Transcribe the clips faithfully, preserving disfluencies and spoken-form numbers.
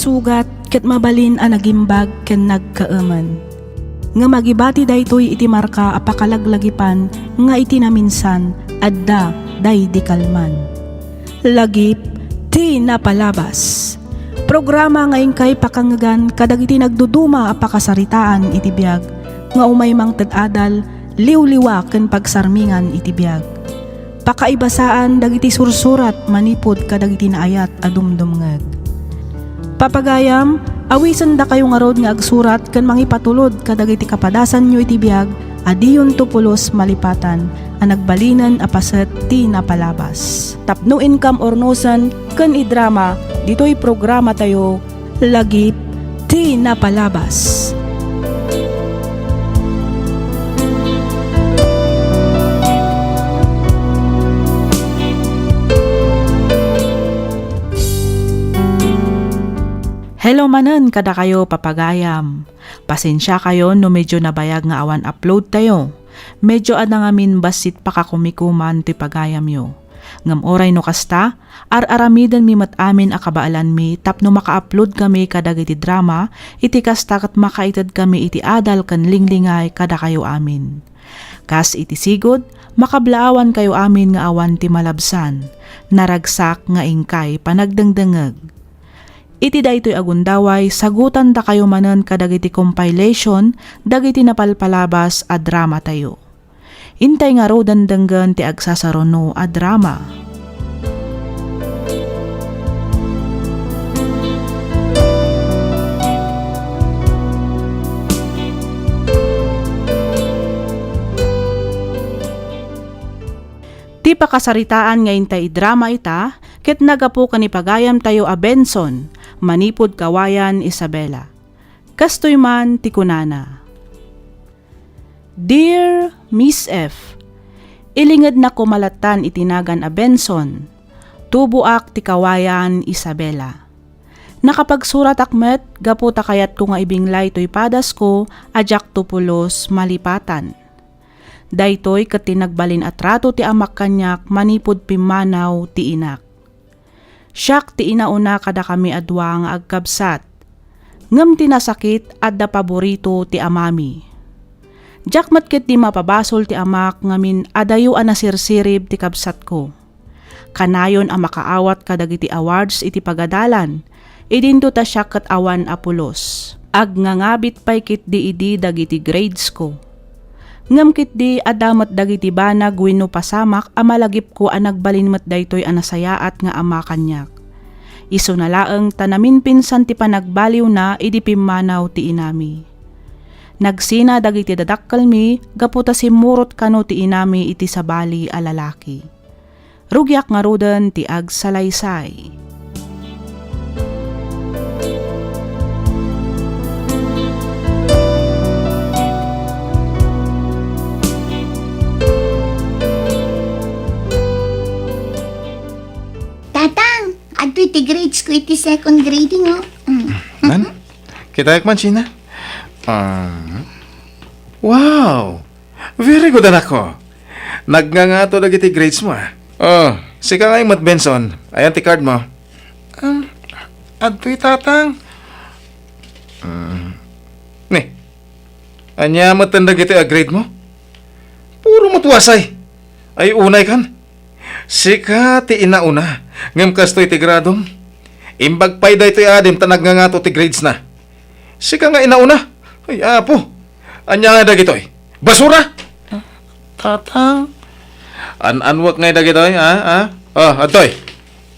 sugat ket mabalin a nagimbag ken nagkaemen. Ngem agibati daytoy iti marka a pakalaglagipan nga iti naminsan, adda daydi kalman. Lagip ti napalabas. Programa nga inkay pakangngegan kadagiti nagduduma a pakasaritaan iti biag nga umay mangted adal, liwliwa ken pagsarmingan iti biag. Pakaibasaan dagiti sursurat manipud kadagiti naayat a dumdumngeg. Papagayam, awisendakayo ngarud nga agsurat ken mangipatulod kadagiti kapadasanyo iti biag a diyonto pulos malipatan a nagbalinen a paset ti napalabas. Tapno inkam urnosen ken idrama ditoy programatayo, Lagip ti Napalabas. Hello manen kadakayo, papagayam. Pasensiakayo no medyo nabayag nga awan upload tayo. Medyo adda ngamin bassit pakakumikuman ti pagayamyo. Ngem uray no kasta, ar-aramidenmi met amin a kabaelanmi tapno maka-upload kami kadagiti drama, iti kasta ket makaited kami iti adal ken linglingay kadakayo amin. Kas iti sigud, makablaawankayo amin nga awan ti malabsan. Naragsak nga inkay panagdengdengeg. Iti daytoy a gundaway, sagutandakayo manen kadagiti compilation dagiti napalpalabas a dramatayo. Intay ngaruden denggen ti agsasaruno a drama. Ti pakasaritaan nga intay idrama ita ket naggapu ken ni pagayamtayo a Benson, manipud Kawayan, Isabela. Kastoy man ti kunana, "Dear Miss F, ilingednak koma lattan iti nagan a Benson. Tuboak ti Kawayan, Isabela. Nakapagsuratak met gapu ta kayatko nga ibinglay toy padasko a diakto pulos malipatan. Daytoy ket ti nagbalin a trato ti amak kaniak manipud pimmanaw ti inak. Siak ti inauna kadakami a dua nga agkabsat. Ngem ti nasakit, adda paborito ti amami. Diak met ketdi mapabasol ti amak ngamin adayo a nasirsirib ti kabsatko. Kanayon a makaawat kadagiti awards iti pagadalan, idinto ta siak ket awan a pulos. Agngangabit pay ketdi idi dagiti gradesko. Ngem ketdi, adda met dagiti banag wenno pasamak a malagipko a nagbalin met daytoy a nasayaat nga ama kaniak. Isuna laeng ta naminpinsan ti panagbaliwna idi pimmanaw ti inami. Nagsina dagiti dadakkelmi gapu ta simmurot kano ti inami iti sabali a lalaki." Rugiak ngaruden ti agsalaysay. Tatang, adtoy ti grades ko iti second grading, oh. Mm. Man? Kitaek man, Sheena. Ah, wow! Very good, anakko. Nagngangato dagiti grades mo, ah. Oh, sika ngay met, Benson. Ayan ti card mo. Um, adtoy, Tatang. Mm. Ni, ania met dagitoy a grade mo? Puro met wasay. Ay, unay kan. Sika ti inauna, ngem kastoy ti gradom. Imbag pay daytoy adim ta nagngangato ti grades na. Sika nga inauna. Ay, apo. Ania nga dagitoy? Basura! Ah, Tatang. An-anwek ngay dagitoy, ha? Ha? Oh, adtoy.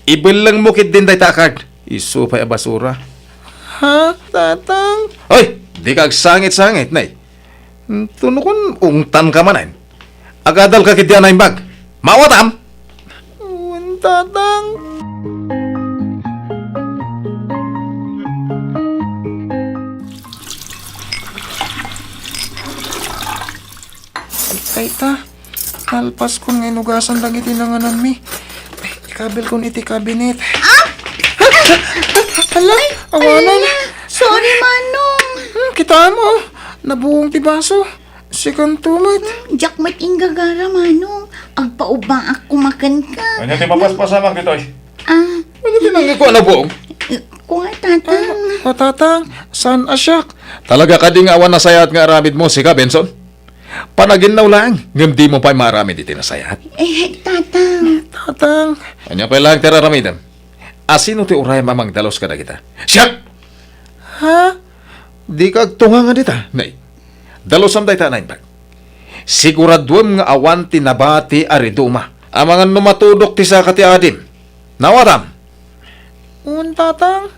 Ibelleng mo ketdin dayta a card. Isu pay a basura. Ha, Tatang? Hoy, dika agsangit-sangit, nay. Tuno kun ungtan ka manen. Agadal ka ketdi a naimbag. Maawatam? Wen, Tatang. Ay, ta. Nalpaskon nga inugasan dagiti nangananmi. Ay, ikabilkon iti kabinet. Ah! Hala, awanan. Ala, sorry, Manong. Hmm, kitam, nabuong ti baso. Sikanto met. Hmm, diak met inggagara, Manong. Agpaubbaak koma kenka. Ania ti mapaspasamak ditoy? Ah. Ania ti nangngegko a nabuong? Eh, Kua, Tatang. Ah, ah, Tatang, saan a siak? Talaga kadi nga awan nasayaat nga aramidmo, sika, Benson? Panaginnaw laeng, ngem dimo pay maaramid iti nasayaat. Eh, Tatang. Tatang. Ania pay laeng ti aramidem? Asino ti urayem a mangdalus kadagita? Siak! Ha? Dika agtunga nga dita, nay. Dalusam dayta a naimbag. Siguraduem nga awan ti nabati a riduma amangan no matudok ti saka ti adim. Nawatam? Wen, Tatang.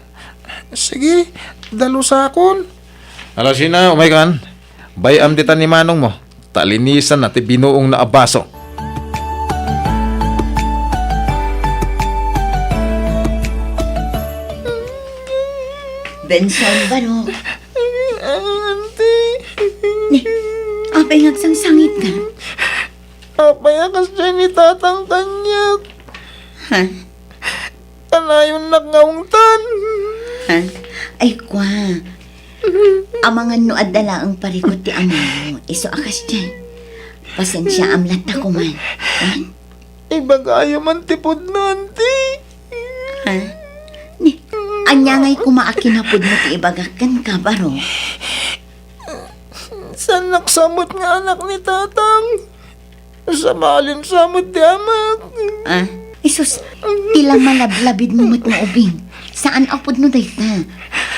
Sige, dalusakon. Alasina, umaykan. Bay-am ditan ni manongmo, ta linisanna ti binuongna a baso. Benson, Barok. Auntie. Ni, apay nga agsangsangitka? Apay a kasdiay ni Tatang kaniak? Ha? Kanayonnak nga ungtan. Ha? Ay, kua. Amangan no adda laeng parikut ti amamo, isu a kasdiay. Pasensiaam latta koma. Ha? Ibagayo man ti pudno, Auntie. Ha? Ni, ania ngay koma a kinapudno ti ibagak kenka, Barok? Saannak sa met nga anak ni Tatang. Sabali sa met ti amak. Ah, isus, ti la malablabidmo met nga ubing. Saan a pudno dayta?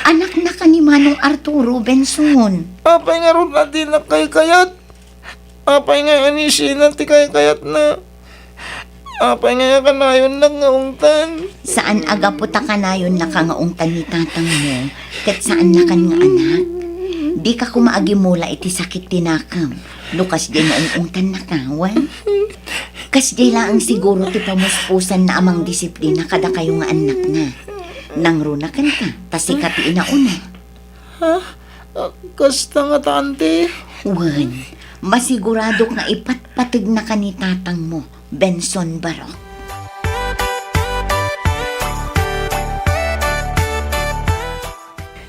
Anaknaka ni Manong Arturo, Benson. Apay ngarud a dinak kaykayat? Apay nga anisina ti kaykayatna? Apay nga kanayonnak nga ungtan? Saan a gapu ta kanayonnaka nga ungtan ni tatangmo, ket saannakan nga anak? Dika koma agimula iti sakit ti nakem no kasdiay nga ung-ungtannaka, wen? Kasdiay laeng siguro ti pamuspusanna a mangdisiplina kadakayo nga annakna. Nangruna kenka, ta sika ti inauna. Ha? Ah, kasta ngata, Auntie? Wen, masiguradok nga ipatpategnaka ni tatangmo, Benson Barok.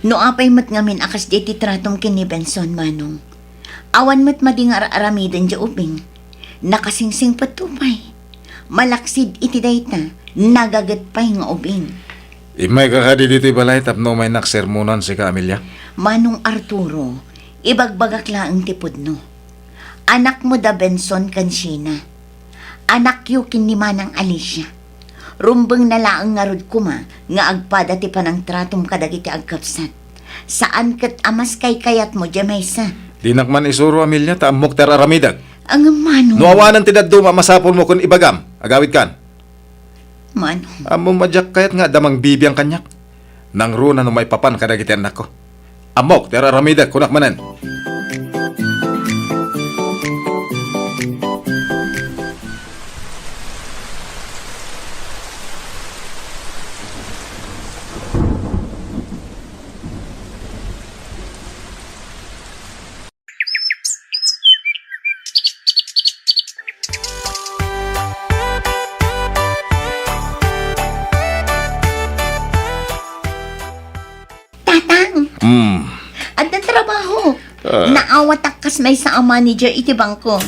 No apay met ngamin a kasdiay ti tratom ken ni Benson, Manong, awan met madi nga ar-aramiden diay ubing. Nakasingsingpetto pay. Malaksid iti dayta, nagaget pay nga ubing. Immayka kadi ditoy balay tapno umaynak sermonan sika, Amelia? Manong Arturo, ibagbagak laeng ti pudno. Anakmo da Benson ken Sheena. Anakyo ken ni Manang Alicia. Rumbengna laeng ngarud koma nga agpada ti panangtratom kadagiti agkabsat. Saan ket a mas kaykayatmo diay maysa. Dinak man isuro, Amelia, ta ammok ti ar-aramidek. Ngem, Manong. No awanen ti dadduma a masapulmo ken ibagam, agawidkan. Manong. Ammom a diak kayat nga adda mangbibiang kaniak. Nangruna no maipapan kadagiti annakko. Ammok ti ar-aramidek, kunak manen. Tatang! Mm. Adda trabaho. Ah. Naawatak kas maysa a manager iti bangko.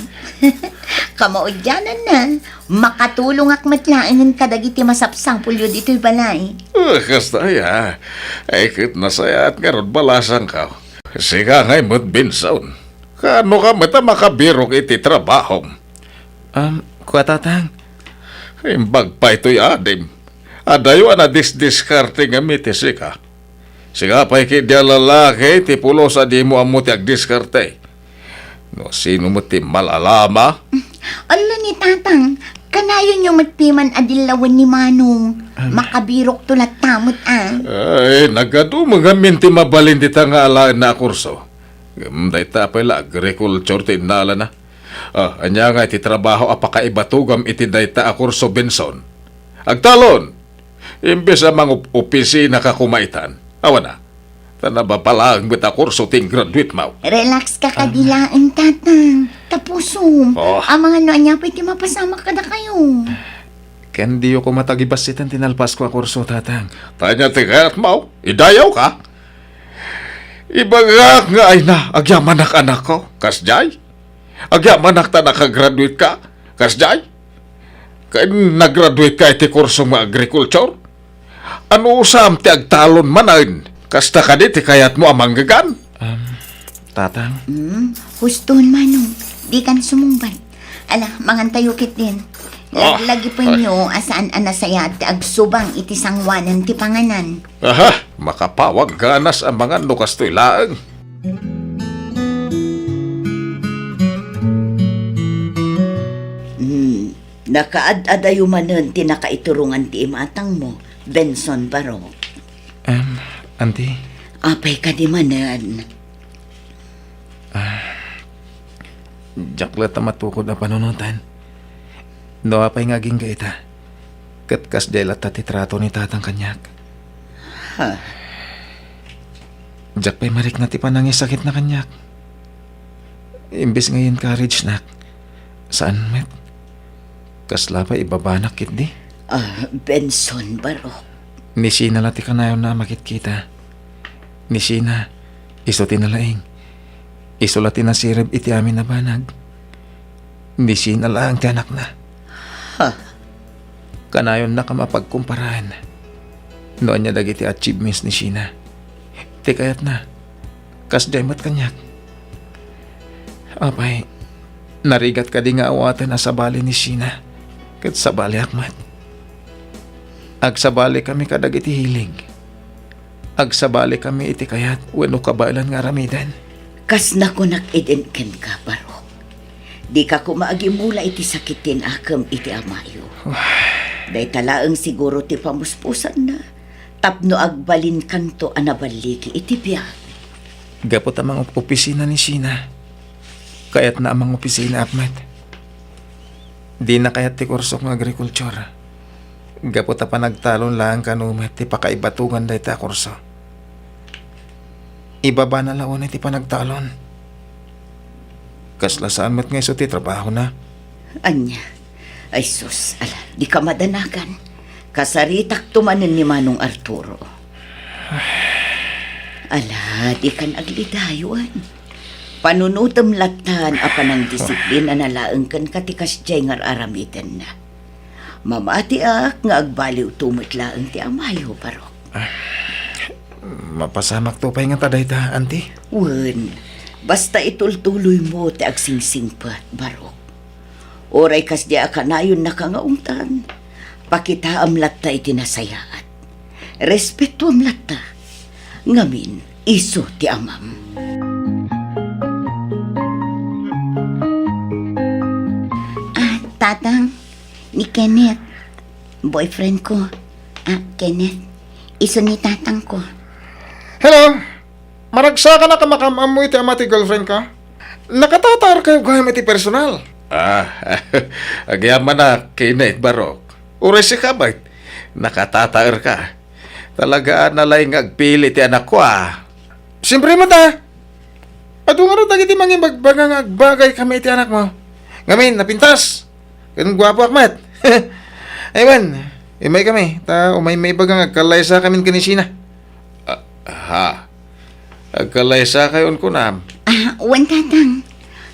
Kamaudiananna, makatulongak met laengen kadagiti masapsapulyo ditoy balay. Ah, kasta aya. Ay, ket nasayaat ngarud balasangko. Sika ngay met, Benson. Kaano ka met a makabirok iti trabahom? Um, kua, Tatang. Imbag pay toy adim. Adayo a nadisdiskarte ngem iti sika. Sika pay ketdi a lalaki ti pulos a dimo ammo ti agdiskarte. No sino met ti mal-alama? Ala ni Tatang, kanayonyo met piman a dillawen ni Manong. Am. Makabirokto latta met a. Ay, nagadu ngamin ti mabalin dita nga alaenna a kurso. Ngem dayta pay la agriculture ti innalana. Ah, ania nga iti trabaho a pakaibatogam iti dayta a kurso, Benson? Agtalon! Imbes a mangopisinaka koma itan. Awan a. Ta nababalaeng met a kurso ti graduate mo. Relax ka kadi laeng, Tatang. Tapusom. Oh. Amangan no ania pay ti mapasamak kadakayo. Ken diyo koma tagibassiten ti nalpasko a kurso, Tatang. Ta ania ti kayatmo? Idayawka? Ibagak nga ayna, agyamanak, anakko. Kasdiay? Agyamanak ta nakagraduate ka? Kasdiay? Ken nagraduate ka iti kurso nga agriculture? Anusam ti agtalon manen? Kasta kadi ti kayatmo a manggegan? Um, Tatang? Hmm, huston, Manong. Dikan sumungbat. Ala, mangantayo ketdin. Ah, laglagipenyo a saan a nasayaat ti agsubang iti sangoanan ti panganan. Aha, makapawag ganas a mangan no kastoy laeng. Hmm, nakaad-adayo manen ti nakaiturongan ti imatangmo, Benson Barok. Em, Auntie? Apay kadi manen? Ah, diak latta matukod a panunotan. No apay nga agingga ita, ket kasdiay latta ti trato ni Tatang kaniak. Ha? Diak pay marikna ti panangisakitna kaniak. Imbes nga i-encourage-nak, saan met. Kasla pay ibabanak ketdi. Ah, Benson, Barok. Ni Sheena la ti kanayonna a makitkita. Ni Sheena, isu ti nalaing. Isu la ti nasirib iti amin a banag. Ni Sheena laeng ti anakna. Ha? Kanayonnak a mapagkumparaen no ania dagiti achievements ni Sheena. Ti kayatna, kasdiay met kaniak. Apay, narigat kadi nga awaten a sabali ni Sheena ket sabaliak met? Agsabalikami kadagiti hilig. Agsabalikami iti kayat wenno kabaelan nga aramiden. Kas nakunak idin kenka, Barok. Dika koma agimula iti sakit ti nakem iti amayo. Dayta laeng siguro ti pamuspusanna tapno agbalinkanto a naballigi iti biag. Gapu ta mangopisina ni Sheena, kayatna a mangopisinaak met. Dina kayat ti kursok nga agrikultura. Gapu ta panagtalon laeng kano met ti pakaibatongan dayta a kurso. Ibabana la unay ti panagtalon. Kasla saan met nga isu ti trabahona? Ania? Ay sus, ala, dika madanagan. Kasaritakto manen ni Manong Arturo. Ala, dikan aglidayon. Panunotem lattan a panangdisiplina laeng kenka ti kasdiay nga ar-aramidenna. Mamatiak nga agbaliwto met laeng ti amayo, Barok. Ah, mapasamakto pay ngata dayta, Auntie? Wen, basta itultuloymo ti agsingsingpet, Barok. Uray kasdiay a kanayonnaka nga ungtan, pakitaam latta iti nasayaat. Respetuam latta. Ngamin, isu ti amam. Ah, Tatang, ni Kenneth, boyfriend ko. Ah, Kenneth, isu ni Tatang ko. Hello! Maragsakanak a makaam-ammo iti ama ti girlfriend ka? Nakatataerkayo gayam iti personal? Ah, agyamanak, Kenneth Barok. Uray sika met, nakatataerka. Talaga a nalaing nga agpili ti anakko, ah. Siempre met, ah. Adu ngarud dagiti mangibagbaga nga agbagaykami iti anakmo. Ngamin, napintas. Ken guapoak met. Ay wen, imaykami, ta umay maibaga nga agkallaysakamin ken ni Sheena. Ah, ha? Agkallaysakayon kunam? Ah, wen, Tatang.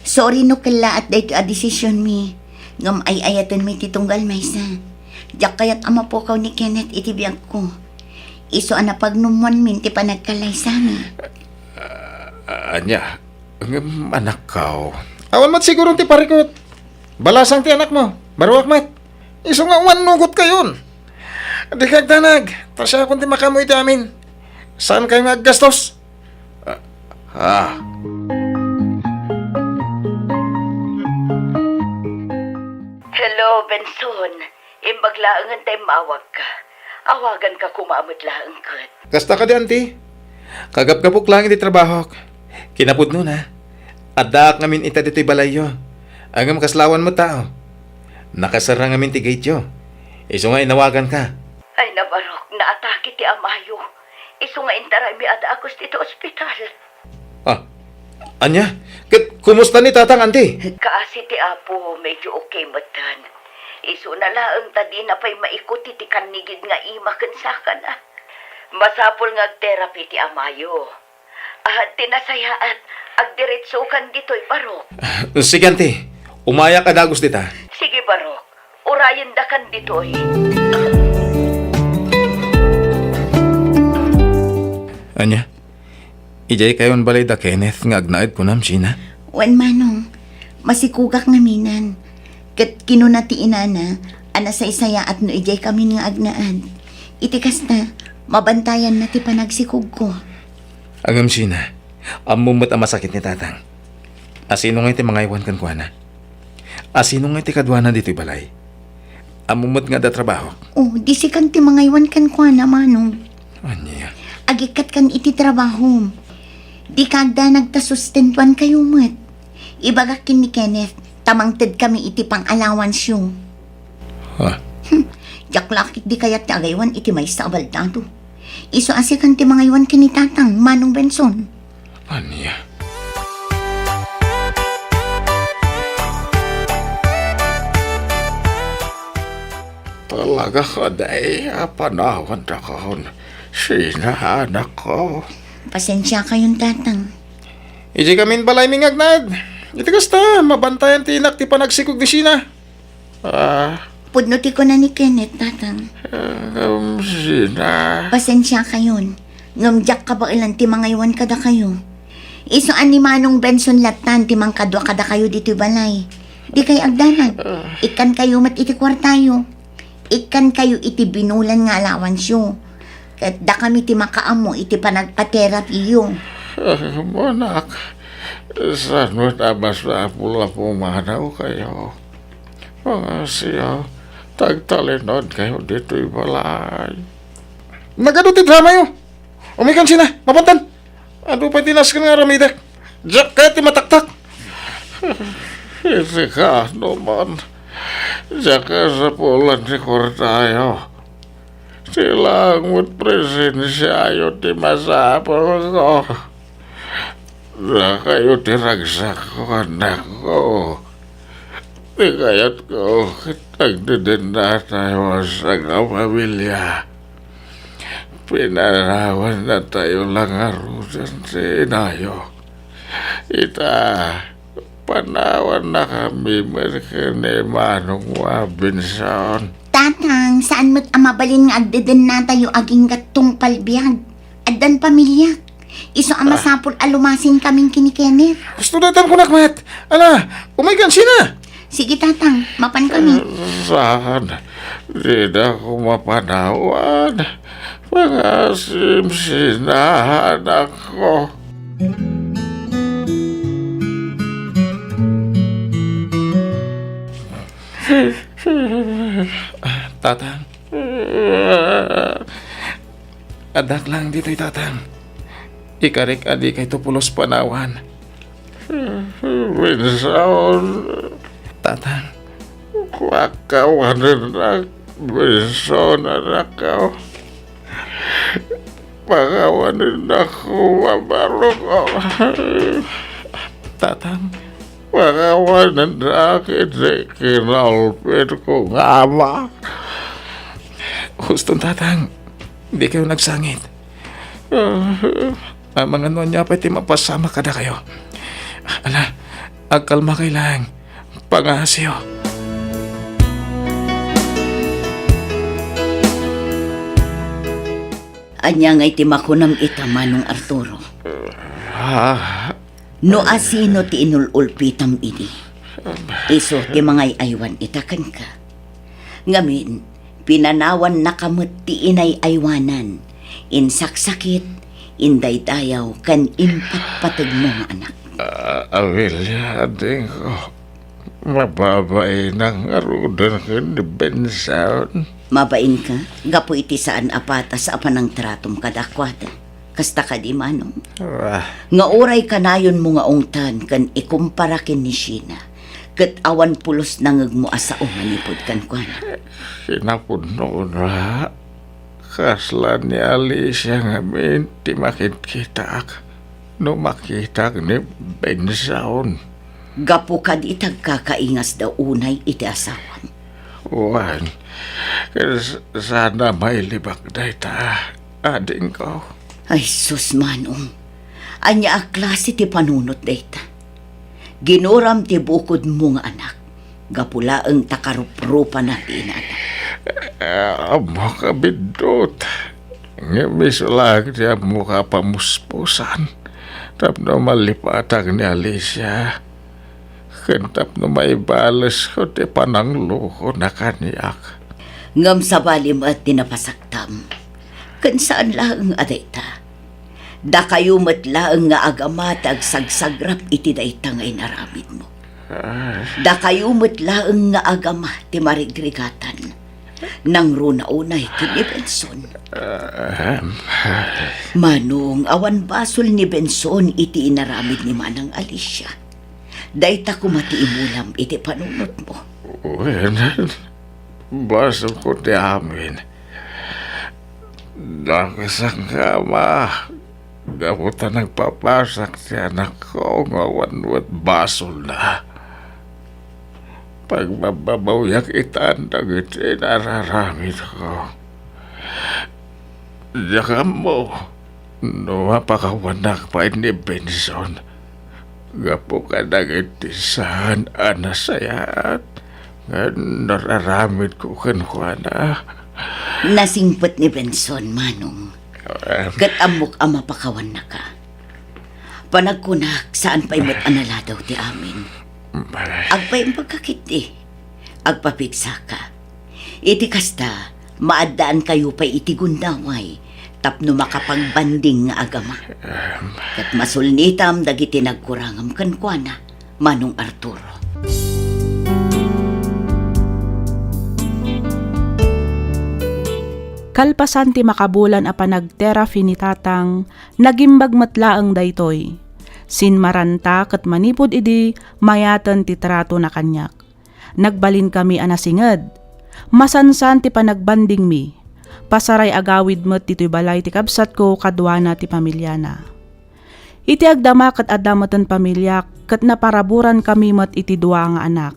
Sorry no kellaat daytoy a desisionmi. Ngem ay-ayatenmi ti tunggal maysa. Diak kayat a mapukaw ni Kenneth iti biagko. Isu a napagnummuanmin ti panagkallaysami. Ah, ania? Ngem anakkaw. Awan met siguro ti parikut. Balasang ti anakmo. Baruak met. Isu nga umannugot kayon. Dika agdanag, ta siakon ti makaammo iti amin. Saan kayo nga aggastos? Ah, ah. Hello, Benson. Imbag laengen ta immawagka. Awaganka koma met laeng ket. Kasta kadi, Auntie? Kagapgapok laeng iti trabahok. Kinapudnona, addaak ngamin ita ditoy balayyo. Ngem kasla awan met tao. Nakasarra ngamin ti gateyo. Isu nga inawaganka. Ay, nabarok, naatake ti amayo. Isu nga intaraymi a dagus ditoy ospital. Ah, ania? Ket kumusta ni Tatang, Auntie? Kaasi ti Apo, medyo okay metten. Isuna laeng ta dina pay maikut iti kannigid nga ima ken sakana. Masapul nga ag-therapy ti amayo. Ah, ti nasayaat, agdiretsokan ditoy, Barok. Sige, Auntie. Umayak a dagus dita. Sige, Barok. Urayendakan ditoy. Ania? Idiay kayon balay da Kenneth nga agnaed, kunam, Sheena? Wen, Manong. Masikugak ngaminan. Ket kinuna ti inana a nasaysayaat no idiay kamin nga agnaed. Iti kasta, mabantayanna ti panagsikugko. Ngem, Sheena, ammom met a masakit ni Tatang. Asino ngay ti mangaywan kenkuana? Asino ngay ti kaduana ditoy balay? Ammom met nga adda trabahok? Oh, di sikan ti mangaywan kenkuana, Manong. Ania? Agikkat kan iti trabahom. Dika agdanag ta sustentuankayo met. Ibagak ken ni Kenneth, ta mangtedkami iti pang-allowanceo. Ha? Hmm, diak la ket di kayat ti agaywan iti maysa a baldado. Isu a sikan ti mangaywan ken ni Tatang, Manong Benson. Ania? Talaga kadi a panawan dakon, Sheena, anakko. Pasensiakayon, Tatang. Idiay kamin balaymi nga agnaed. Iti kasta, mabantayan ti inak ti panagsikog ni Sheena. Ah. Pudno ti kuna ni Kenneth, Tatang. Ah, um, Sheena. Pasensiakayon. Ngem diak kabaelan ti mangaywan kadakayo. Isu a ni Manong Benson lattan ti mangkadua kadakayo ditoy balay. Dikay agdanag. Ah. Ikkankayo met iti kuartayo. Ikkankayo iti binulan nga allowanceo. Ket dakami ti makaammo iti panagpaterapio. Ah, anak, saan met a masapul a pumanawkayo? Pangasio, tagtalinaedkayo ditoy balay. Nagadu ti dramayo? Umikan, Sheena, mapantan. Adu pay ti nasken nga aramidek. Diak kayat ti mataktak. Iti kaano man, diak kasapulan ti kuartayo. Ti laeng met presensiayo ti masapulko. Dakayo ti ragsakko, anakko. Ti kayatko ket agdedennatayo a sangapamilia. Pinanawannatayo la ngaruden ti inayo. Ita, panawannakami met ken ni Manong Benson. Tatang, saan met a mabalin nga agdedennatayo agingga tungpal biag? Addan pamiliak. Isu a masapul a lumasin kamin ken ni Kenneth. Husto daytan kunak met. Ala, umaykan, Sheena. Sige, Tatang. Mapan kami. Saan? Didako mapanawan. Pangasim, Sheena, anakko. Tatang. Addak lang ditoy, Tatang. Ikarik a dikayto pulos panawan. Benson. Tatang. Pakawanennak, Benson, anakko. Pakawanennak, mabarok. Tatang. Pakawanennak iti kinalpitko nga ama. Huston, Tatang. Dikayo nagsangit. Amangan no ania pay ti mapasamak kadakayo. Ala, agkalmakay laeng. Pangaasiyo. Ania ngay ti makunam ita, Manong Arturo? Ah. No asino ti inul-ulpitam idi, isu ti mangay-aywan ita kenka. Ngamin, pinanawannaka met ti inay-aywanan, insaksakit, indaydayaw, ken impatpateg mo nga anak. Ah, Amelia, adingko. Mababainak ngaruden ken ni Benson. Mabainka, gapu iti saan a patas a panangtratom kadakuada. Kasta kadi, Manong? Ah. Nga uray kanayonmo nga ungtan ken ikumpara ken ni Sheena, ket awan pulos nangegmo a sao manipud kenkuana. Kinapudnona, kasla ni Alicia ngamin ti makitkitaak no makitak ni Benson. Gapu kadi ti agkakaingasda unay iti asawam. Wen, ket s-, saan a mailibak dayta, adingko. Ay sus, Manong. Ania a klase ti panunot dayta? Ginuram ti bukodmo nga anak. Gapu laeng ta karuprupana ti inana. Ah, ammok a biddut. Ngem isu laeng ti ammoka a pamuspusan tapno malipatak ni Alicia, ken tapno maibalesko ti pananglokona kaniak. Ngem sabali met ti napasaktam, ken saan laeng a dayta. Dakayo met laeng nga agama ti agsagsagrap iti dayta nga inaramidmo. Ah. Dakayo met laeng nga agama ti marigrigatan. Nangruna unay ken ni Benson. Ahem. Manong, awan basol ni Benson iti inaramid ni Manang Alicia. Dayta koma ti imulam iti panunotmo. Wen, basolko ti amin. Dakesakka, Ama, gapu ta nagpapasak ti anakko nga awan met basolna. Pagbabbabawiak itan dagiti nararamidko. Diak ammo no mapakawanak pay ni Benson gapu kadagiti saan a nasayaat nga nararamidko kenkuana. Nasingpet ni Benson, Manong. Em. Ket ammok a mapakawannaka. Panagkunak, saan pay met a naladaw ti amin. Agpaimbagka ketdi. Agpapigsaka. Iti kasta, maaddaankayo pay iti gundaway tapno makapagbanding nga agama. Ket masulnitam dagiti nagkurangam kenkuana, Manong Arturo. Kalpasan ti makabulan a panagterapi ni Tatang, nagimbag met laeng daytoy. Sinmaranta ket manipud idi, mayaten ti tratona kaniak. Nagbalinkami a nasinged. Masansan ti panagbandingmi. Pasaray agawid met ditoy balay ti kabsatko kaduana ti pamiliana. Iti agdama ket adda meten pamiliak ket naparaburankami met iti dua nga anak.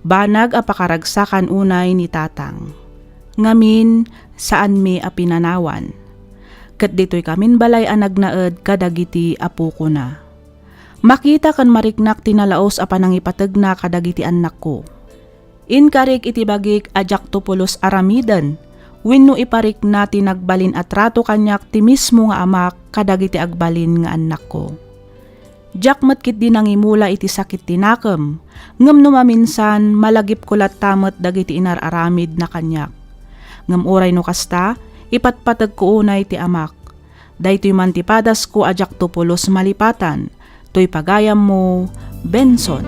Banag a pakaragsakan unay ni Tatang. Ngamin, saanmi a pinanawan. Ket ditoykamin balay a nagnaed kadagiti apokona. Makita ken mariknak ti nalaus a panangipategna kadagiti annakko. Inkarik iti bagik a diakto pulos aramiden wenno iparikna ti nagbalin a trato kaniak ti mismo nga amak kadagiti agbalin nga annakko. Diak met ketdi nangimula iti sakit ti nakem, ngem no maminsan, malagipko latta met dagiti inar-aramidna kaniak. Ngem uray no kasta, ipatpategko unay ti amak. Daytoy man ti padasko a diakto pulos malipatan, toy pagayammo, Benson.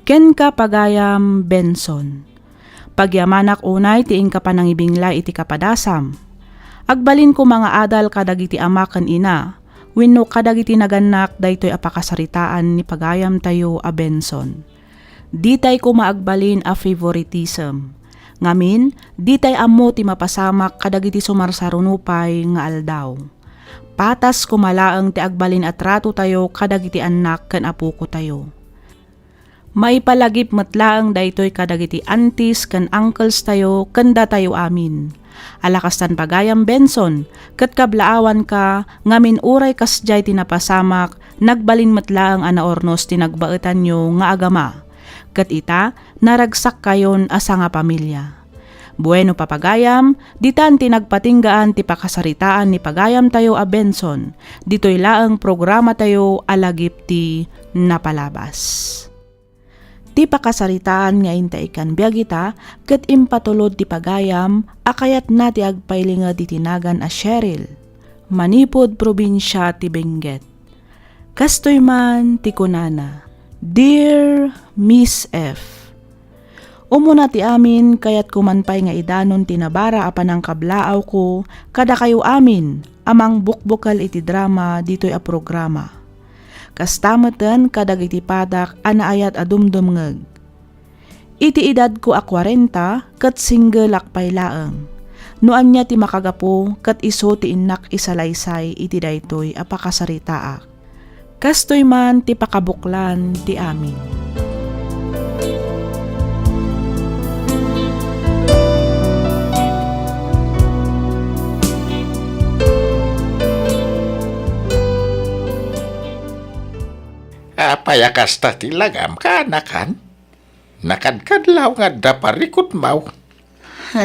Kenka, pagayam Benson. Pagyamanak unay ti inka panangibinglay iti kapadasam. Agbalin koma nga adal kadagiti ama ken ina, wenno kadagiti nagannak daytoy a pakasaritaan ni pagayamtayo a Benson. Ditay koma agbalin a favoritism. Ngamin, ditay ammo ti mapasamak kadagiti sumarsaruno pay nga aldaw. Patas koma laeng ti agbalin a tratotayo kadagiti annak ken apokotayo. Maipalagip met laeng daytoy kadagiti aunties ken uncles tayo ken datayo amin. Ala kastan pagayam Benson, ket kablaawanka ngamin uray kasdiay ti napasamak, nagbalin met laeng a naurnos ti nagbaetanyo nga agama. Ket ita, naragsakkayon a sangapamilia. Bueno, papagayam, ditan ti nagpatinggaan ti pakasaritaan ni pagayamtayo a Benson. Ditoy laeng programatayo a lagip ti napalabas. Ti pakasaritaan nga inta ikkan biag ita ket impatulod ti pagayam a kayatna ti agpailinged iti nagan a Cheryl, manipud probinsia ti Benguet. Kastoy man ti kunana, "Dear Miss F, umuna ti amin, kayatko man pay nga idanon ti nabara a panangkablaawko kadakayo amin a mangbukbukel iti drama ditoy a programa. Kasta meten kadagiti padak a naayat a dumdumngeg. Iti edadko a kuarenta ket singgelak pay laeng. No ania ti makagapu ket isu ti innak isalaysay iti daytoy a pakasaritaak." Kastoy man ti pakabuklan ti amin. Apay a kasta ti langam, kaanakan? Nakadkadlaw nga adda parikutmaw. Ha?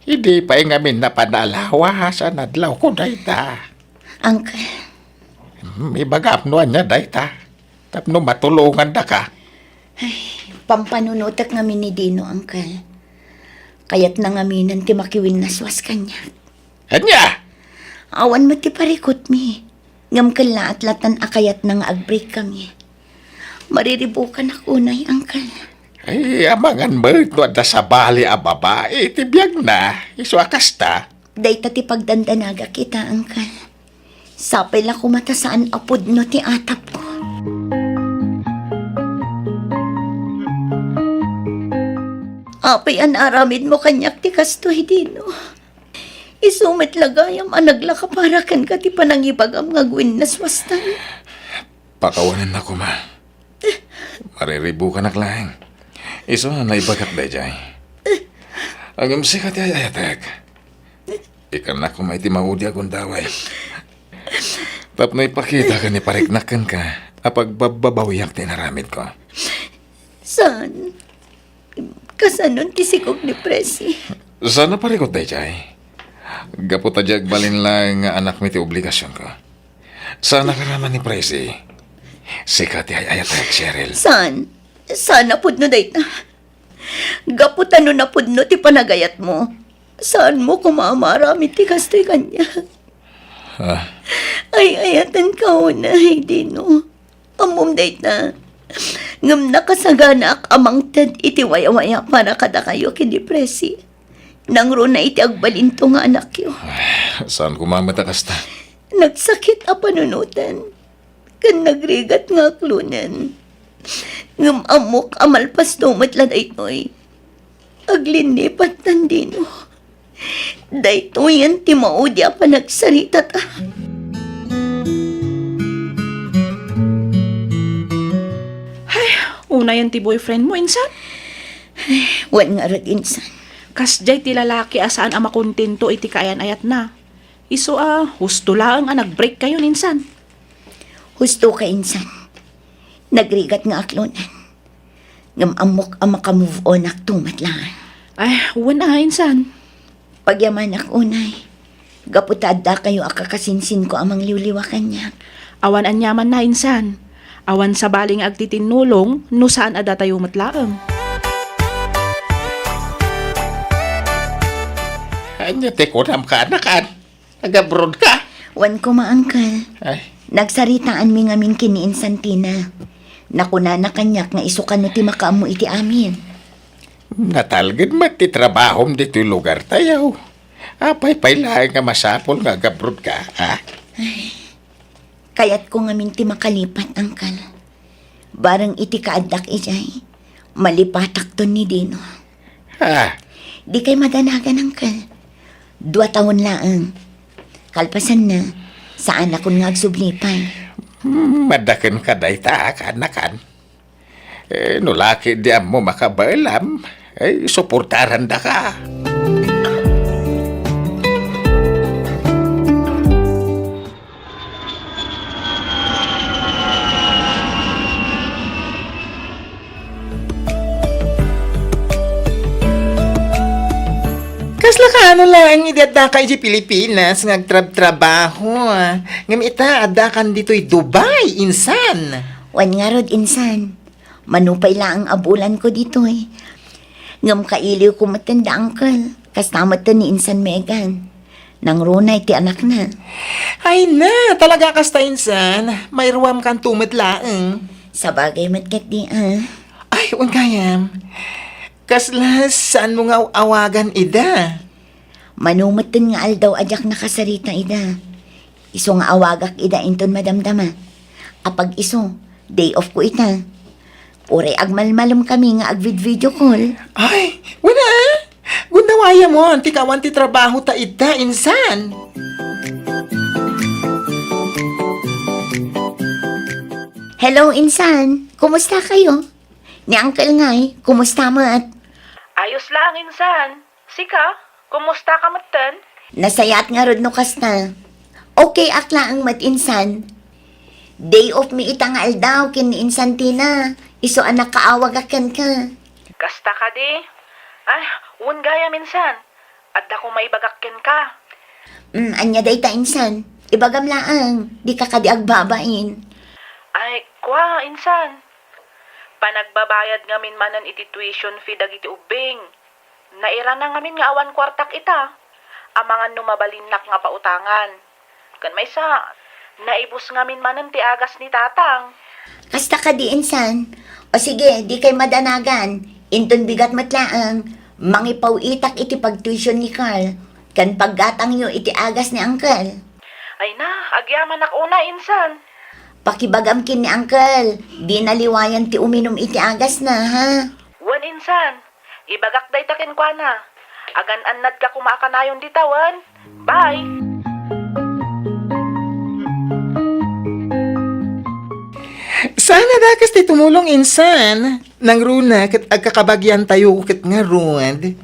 Idi pay ngamin napanaalawas a nadlawko dayta. Uncle. Hmm, ibagam no ania dayta. Tapno matulongandaka. Ay, pampanunotek ngamin ni Dino, Uncle. Kayatna ngaminen ti makiwinnaswas kaniak. Ania? Awan met ti parikutmi. Ngem kellaat latan a kayatna nga ag-break kami. Mariribukanak unay, Uncle. Ay, amangan met no adda sabali a babai iti biagna, isu a kasta. Dayta ti pagdandanagak ita, Uncle. Sapay la koma ta saan a pudno ti atapko. Apay a naaramidmo kaniak ti kastoy, Dino? Isu met la gayam a naglaka para kenka ti panangibagam nga agwinnaswastan. Pakawanennak koma. Mariribukanak laeng. Isu a naibagak daydiay. Ngem sika ti ay-ayatek. Ikkannak koma iti maudi a gundaway. Tapno ipakita ken ipariknak kenka a pagbabbabawiak ti inaramidko. Saan? Kasanon ti sigog ni Presi? Saan a parikut daydiay. Gapu ta di agbalin laeng nga anakmi ti obligasionko. Saan a karaman ni Presi. Sika ti ay-ayatek, Cheryl. Saan? Saan a pudno dayta? Gapu ta no napudno ti panagayatmo, saanmo koma a maaramid ti kastoy kaniak. Ah. Ay-ayatenka unay, Dino. Ammom dayta. Ngem nakasaganaak a mangted iti wayawaya para kadakayo ken ni Presi. Nangruna iti agbalinto nga anakyo. Saan koma met a kasta? Nagsakit a panunoten ken nagrigat nga aklonen. Ngem ammok a malpasto met la daytoy. Aglinnipat, Dino. Daytoyen ti maudi a panagsaritata. Ay, unayen ti boyfriend mo, insan? Wen ngarud, insan. Kasdiay ti lalaki a saan a makontento iti kaayan-ayatna. Isu a, husto laeng a nag-break kayo, insan. Husto ka, insan. Nagrigat nga aklonen. Ngem ammok a maka-move on-akto met laeng. Ay, wen a, insan. Pagyamanak unay. Gapu ta addakayo a kakasinsinko a mangliwliwa kaniak. Awan aniamanna, insan. Awan sabali nga agtitinnulong no saan a datayo met laeng. Ania ti kunam, kaanakan? Nag-abroad ka? Wen koma, uncle. Ay. Nagsaritaanmi ngamin ken ni Insan Tina. Nakunana kaniak nga isu kano ti makaammo iti amin. Natalged met ti trabahom ditoy lugartayo. Apay pay laeng nga masapul nga ag-abroad ka, ha? Ay. Kayatko ngamin ti makalipat, uncle. Bareng iti kaaddak idiay, malipatakton ni Dino. Ah. Dikay madanagan, uncle. Dua taon laeng. Kalpasanna, saanakon nga agsubli pay. Hmm, madakon ka dayta, kaanakan. Eh, no laki di ammo makabaelam, eh, suportarandaka. Kasla kaano laeng idi addaka idiay Pilipinas nga agtrabtrabaho, ah? Ngem ita, addakan ditoy Dubai, insan. Wen ngarud, insan. Mano pay laeng a bulanko ditoy. Ngem kailiwko metten da uncle. Kasta metten ni Insan Megan. Nangruna iti anakna. Ay na, talaga kasta, insan. Mairuam kanto met laeng. Sabagay met ketdi, ah. Ay, wen gayam. Kasla saanmo nga aw-awagan ida? Mano metten nga aldaw a diak nakasarita ida. Isu nga awagak ida inton madamdama. Apag isu, day off ko ita. Uray agmalmalem kami nga agvid-video call. Ay, wen a. Gundawayamon ti kawan ti trabaho ta ita, insan. Hello, insan. Kumusta kayo? Ni Uncle ngay, kumusta met? Ayos laeng, insan. Sika, kumusta ka metten? Nasayaat ngarud no kasta. Okay ak laeng met, insan. Day off mi ita nga aldaw ken ni insan Tina. Isu a nakaawagak kenka. Kasta kadi? Ay, wen gayam insan. Adda koma ibagak kenka. Mm, ania dayta, insan? Ibagam laeng, dika kadi agbabain. Ay, kua, insan. Panagbabayad ngamin manen iti tuition fee dagiti ubbing. Nairana ngamin nga awan kuartak ita. Amangan no mabalinnak nga pautangan. Ken maysa, naibus ngamin manen ti agas ni Tatang. Kasta kadi, insan? O sige, dikay madanagan. Inton bigat met laeng, mangipaw-itak iti pagtuition ni Carl, ken paggatangyo iti agas ni Uncle. Ay na, agyamanak unay, insan. Pakibagam ken ni Uncle, dina liwayan ti uminum iti agasna, ha? Wen, insan. Ibagak dayta kenkuana. Agan-annadka koma a kanayon dita, wen. Bye! Saan a dakas ti tumulong, insan. Nangruna ket agkakabagiantayo ket ngarud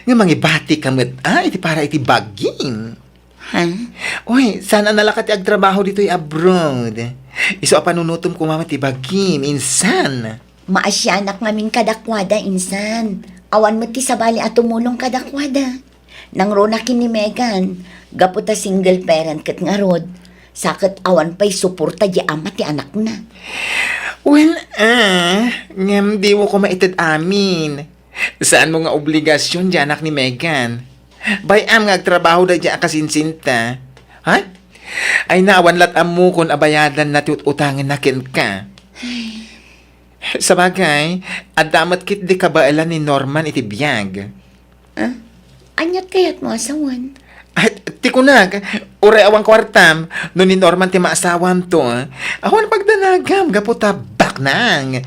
nga mangibatika met a iti para iti bagim. Ha? Uy, saan a nalaka ti agtrabaho ditoy abroad? Isu a panunutom koma met ti bagim, insan. Maasianak ngamin kadakuada, insan. Awan met ti sabali a tumulong kadakuada. Nangruna ken ni Megan, gapu ta single parent ket ngarud, sa ket awan pay suporta di ama ti anakna. Wen, ah, ngem dimo koma ited amin. Saanmo nga obligasion ti anak ni Megan. Bay-am nga agtrabaho daydiay a kasinsinta. Ha? Ay, awan lat ammokon a bayadanna ti ut-utangenna kenka. Sabagay, adda met ketdi kabaelan ni Norman iti biag. Ah? Aniat kayatmo a sawen? Ay, ti kunak, uray awan kuartam, no ni Norman ti maasawanto, awan pagdanagam gapu ta baknang.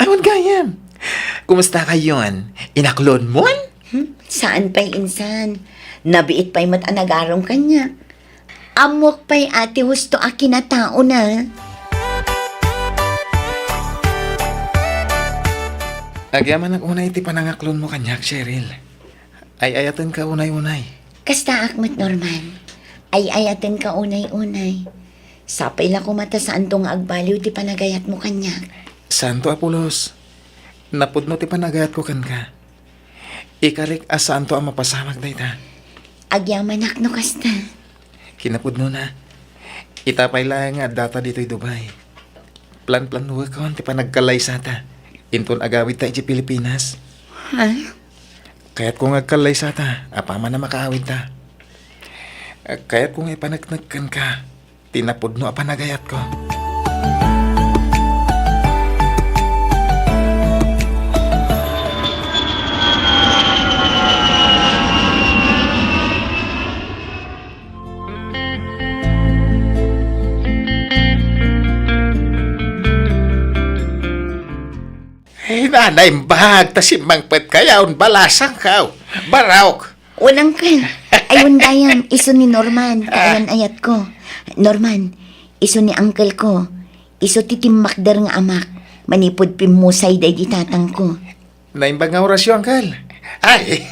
Awan gayam. Kumusta kayon? Inaklonmon? Hmm? Saan pay, insan? Nabiit pay met a nagarum kaniak. Ammok pay a ti husto a kinataona. Agyamanak unay ti panangaklonmo kaniak, Cheryl. Ay-ayatenka unay-unay. Kastaak met, Norman. Ay-ayatenka unay-unay. Sapay la koma ta saanto nga agbaliw ti panagayatmo kaniak. Saanto a pulos. Napudno ti panagayatko kenka. Ikarik a saanto a mapasamak dayta. Agyamanak no kasta. Kinapudnona, ita pay laeng nga addata ditoy Dubai. Plan-planuekon ti panagkallaysata inton agawidta idiay Pilipinas. Ha? Kayatko nga agkallaysata apaman a makaawidta. Kayatko nga ipaneknek kenka ti napudno a panagayatko. Ay, nanaimbag, ta simmangpet kayaw, balasang kaw. Barok! Unang ka. Ay, undayam, isu ni Norman, ti ayan-ayatko. Norman, isu ni uncle ko. Isu ti timmakder nga amak, manipud pimmusay daydi tatangko. Naimbag nga orasyo, uncle. Ay,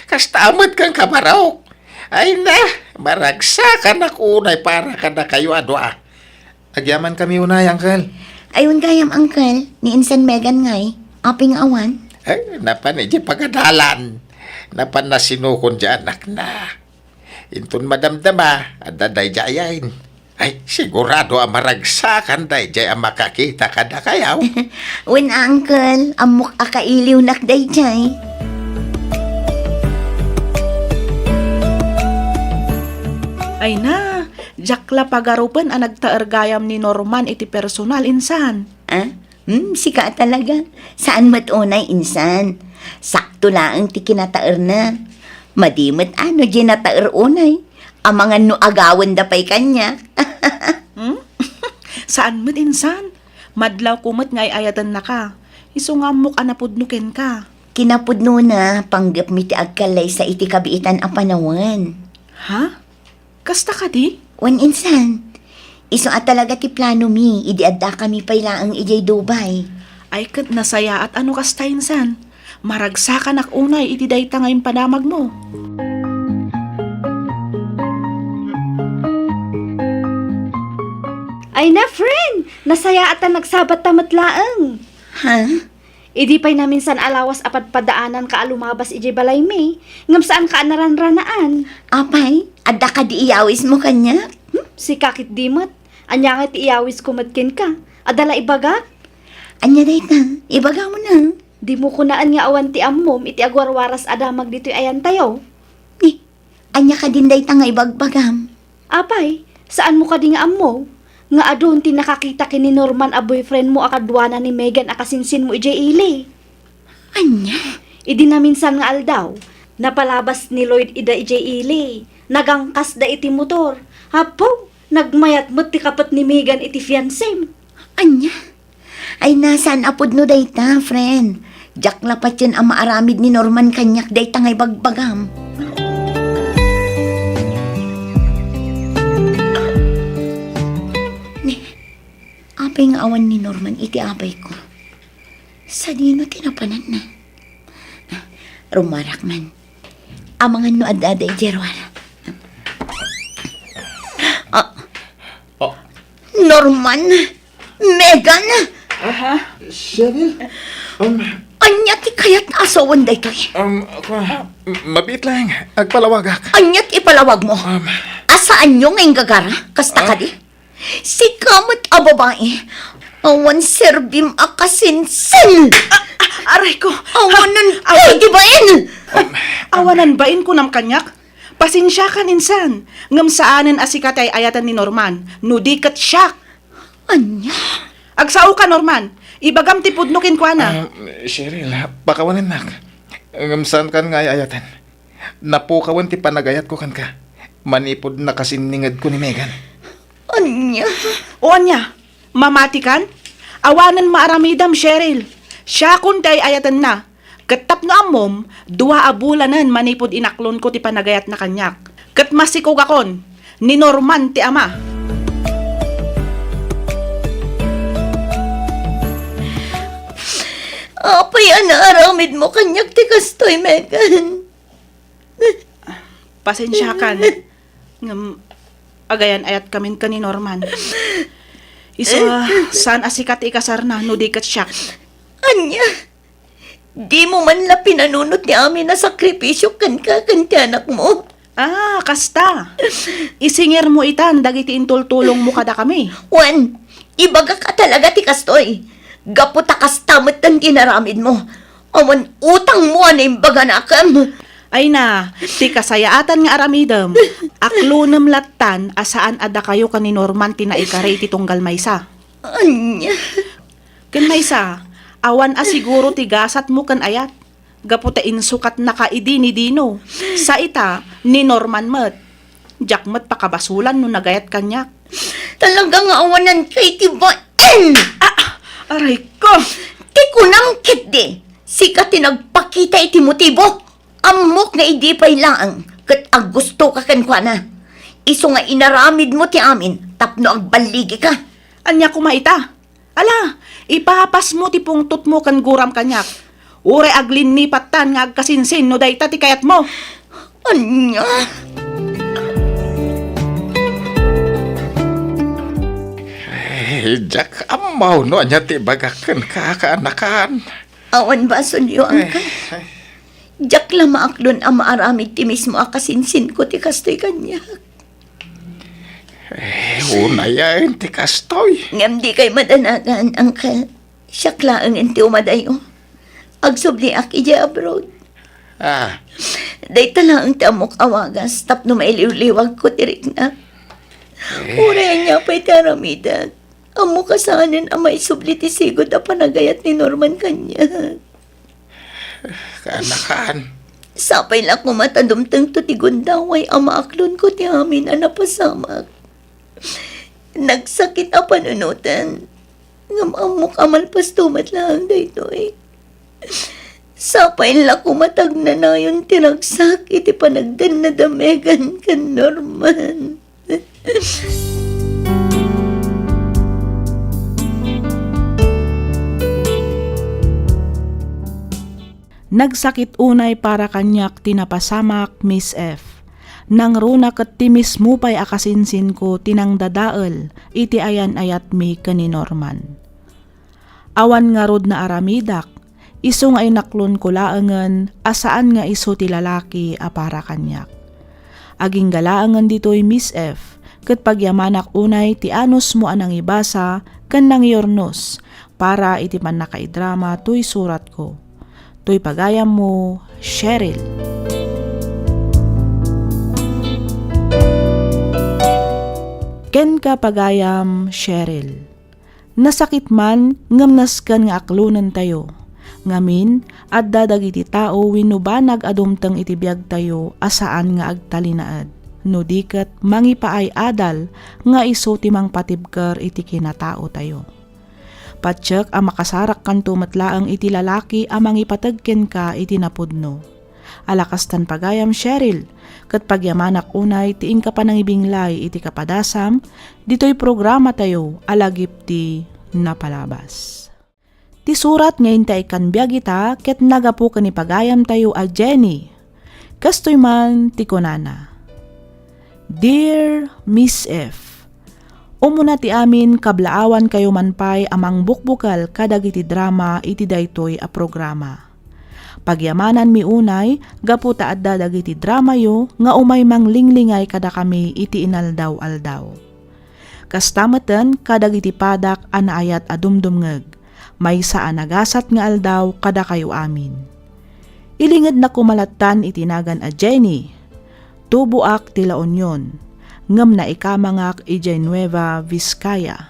kasta met kan kabarok. Ay na, maragsakanak unay para kadakayo a dua. Agyamankami unay, uncle. Ay, undayam, uncle, ni insan Megan ngay, apay nga awan? Ay, napan idiay pagadalan. Napan nasinukon di anakna. Inton madamdama, adda daydiay. Ay, sigurado a maragsakan daydiay a makakita kadakayaw. Wen a, uncle, ammok a kailiwnak daydiay. Ay na, diak la pagarupen a nagtaer gayam ni Norman iti personal, insan. Ah? Hmm, sika a talaga. Saan met unay, insan. Sakto laeng ti kinataerna. Madi met a no diay nataer unay. Amangan no agawenda pay kaniak. Hmm? Saan met, insan. Madlawko met nga ay-ayatennaka. Isu nga ammok a napudno kenka. Kinapudnona, panggepmi ti agkallaysa iti kabiitan a panawen. Ha? Kasta kadi? Wen, insan. Isu a talaga ti planomi idi addakami pay laeng idiay Dubai. Ay, ket nasayaat a no kasta, insan. Maragsakanak unay iti dayta nga impadamagmo. Ay na, friend! Nasayaat ta nagsabatta met laeng. Ha? Idi pay naminsan a lawas a padpadaananka a lumabas idiay balaymi, ngem saanka a naranranaan. Apay, adda kadi iyawismo kaniak? Hmm, sika ketdi met. Ania nga ti iyawisko met kenka? Adda la ibagak? Ania dayta? Ibagam na. Dimo kunaan nga awan ti ammom iti agwarwaras a damag ditoy ayantayo? Ni, ania kadin dayta nga ibagbagam? Apay, saanmo kadi nga ammo nga adun ti nakakita ken ni Norman a boyfriendmo a kaduana ni Megan a kasinsinmo idiay ili? Ania? Idi naminsan nga aldaw, napalabas ni Lloyd ida idiay ili. Nagangkasda iti motor. Apo, nagmayat met ti kapet ni Megan iti fiancem. Ania? Ay, saan a pudno dayta, friend. Diak la patien a maaramid ni Norman kaniak dayta nga ibagbagam. Ni, apay nga awan ni Norman iti abayko? Sadino ti napananna? Rumarak man. Amangan no adda daydiay ruar. Ah, Oh. Norman! Megan! Aha? Cheryl? Um, Ania ti kayat a sawen daytoy? Um, kwa, m-, mabiit lang. Agpalawagak. Ania ti ipalawagmo? Um, Asaanyo nga inggagara? Kasta Ah? kadi? Sika met a babai. Awan serbim a kasinsin! Ah, ah, aray ko! Awanan Ah, awan. Kay ti bain! Um, Awanan bain kunam kaniak? Pasensiakan insan, ngem saanen a sika ti ay-ayaten ni Norman, no di ket siak. Ania? Agsaoka, Norman. Ibagam ti pudno kenkuana. Ah, Cheryl, pakawanennak. Ngem saankan nga ay-ayaten. Napukawen ti panagayatko kenka. Manipud nakasinningedko ni Megan. Ania? O ania? Mamatikan? Awanen maaramidam, Cheryl. Siakon ti ay-ayatenna. Ket tapno ammom, dua a bulanen manipud inaklonko ti panagayatna kaniak. Ket masikogakon, ni Norman ti ama. Apay a naaramidmo kaniak ti kastoy, Megan? Pasensiakan. Ngem, agayan-ayatkamin ken ni Norman. Isu a, saan a sika ti ikasarna no di ket siak. Ania? Dimo man la pinanunot ti amin a sakripisio kenka ken ti anakmo. Ah, kasta. Isingirmo itan dagiti intultulongmo kadakami. Wen, ibagak a talaga ti kastoy. Gapu ta kasta metten ti inaramidmo. Awan utangmo a naimbag a nakem. Ay na, ti kasayaatan nga aramidem, aklonem lattan a saan a dakayo ken ni Norman ti naikari iti tunggal maysa. Ania? Ken maysa, awan a siguro ti gasatmo ken ayat, gapu ta insukatnaka idi ni Dino. Sa ita, ni Norman met. Diak met pakabasolan no nagayat kaniak. Talaga nga awanan kay ti bain! Ah, aray ko! Ti kunam ketdi, sika ti nagpakita iti motibo. Ammok nga idi pay laeng ket aggustoka kenkuana. Isu nga inaramidmo ti amin tapno agballigika. Ania koma ita? Ala, ipapasmo ti pungtotmo ken guram kaniak. Uray aglinnipat tan nga agkasinsin no dayta ti kayatmo. Ania? Ay, diak ammo no ania ti ibagak kenka, kaanakan. Awan basolyo, Angka. Ay, ay. Diak la maaklon a maaramid ti mismo a kasinsinko ti kastoy kaniak. Eh, unayen ti kastoy. Ngem dikay madanagan, Angka. Siak laengen ti umadayo. Agsubliak idiay abroad. Ah. Dayta laeng ti ammok a wagas tapno mailiwliwagko ti riknak. Eh. Uray ania pay ti aramidek, ammok a saanen a maisubli ti sigud a panagayat ni Norman kaniak. Kaanakan. Sapay la koma ta dumtengto ti gundaway a maaklonko ti amin a napasamak. Nagsakit a panunoten, ngem ammok a malpasto met laeng daytoy. Sapay la koma ta agnanayon ti ragsak iti panagdanna da Megan ken Norman. Nagsakit unay para kaniak ti napasamak, Miss F. Nangruna ket ti mismo pay a kasinsinko ti nangdadael iti ayan-ayatmi ken ni Norman. Awan ngarud naaramidak, isu nga inaklonko laengen a saan nga isu ti lalaki a para kaniak. Agingga laengen ditoy, Miss F, ket pagyamanak unay ti anusmo a nangibasa ken nangiurnos para iti pannakaidrama toy suratko. Toy pagayammo, Cheryl. Kenka, pagayam Cheryl. Nasakit man ngem nasken nga aklonentayo. Ngamin, adda dagiti tao wenno banag a dumteng iti biagtayo a saan nga agtalinaed, no di ket mangipaay-adal nga isu ti mangpatibker iti kinataotayo. Patiek a makasarakkanto met laeng iti lalaki a mangipateg kenka iti napudno. Ala kastan, pagayam Cheryl, ket pagyamanak unay ti inka panangibinglay iti kapadasam ditoy programatayo a Lagip ti Napalabas. Ti surat nga intaykon biag ita ket naggapu ken ni pagayamtayo a Jenny. Kastoy man ti kunana, Dear Miss F, umuna ti amin, kablaawankayo man pay a mangbukbukel kadagiti drama iti daytoy a programa. Pagyamananmi unay gapu ta adda dagiti dramayo nga umay manglinglingay kadakami iti inaldaw-aldaw. Kasta metten kadagiti padak a naayat a dumdumngeg, maysa a nagasat nga aldaw kadakayo amin. Ilingednak koma lattan iti nagan a Jenny. Tuboak ti La Union, ngem naikamangak idiay Nueva Vizcaya.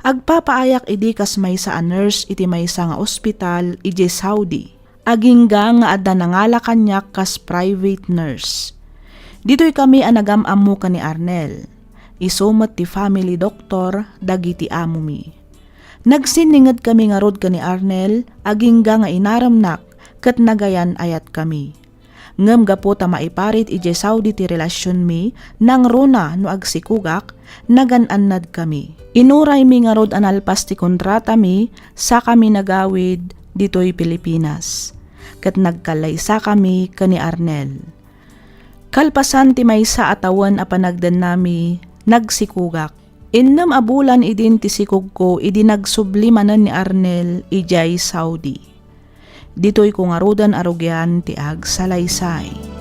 Agpapaayak idi kas maysa a nurse iti maysa nga ospital idiay Saudi. Agingga nga adda nangala kaniak kas private nurse. Ditoy kami a nagam-ammo ken ni Arnel. Isu met ti family doctor dagiti amomi. Nagsinninged kami ngarud ken ni Arnel, agingga nga inaremnak ket nagayan-ayat kami. Ngem gapu ta maiparit idiay Saudi ti relasionmi, nangruna no agsikogak, nagan-annad kami. Inuraymi ngarud a nalpas ti kontratami, sakami nagawid ditoy Pilipinas. Ket nagkallaysakami ken ni Arnel. Kalpasan ti maysa a tawen a panagdennami, nagsikogak. Innem a bulan idin ti sikogko idi nagsubli manen ni Arnel idiay Saudi. Ditoyko ngaruden a rugian ti agsalaysay.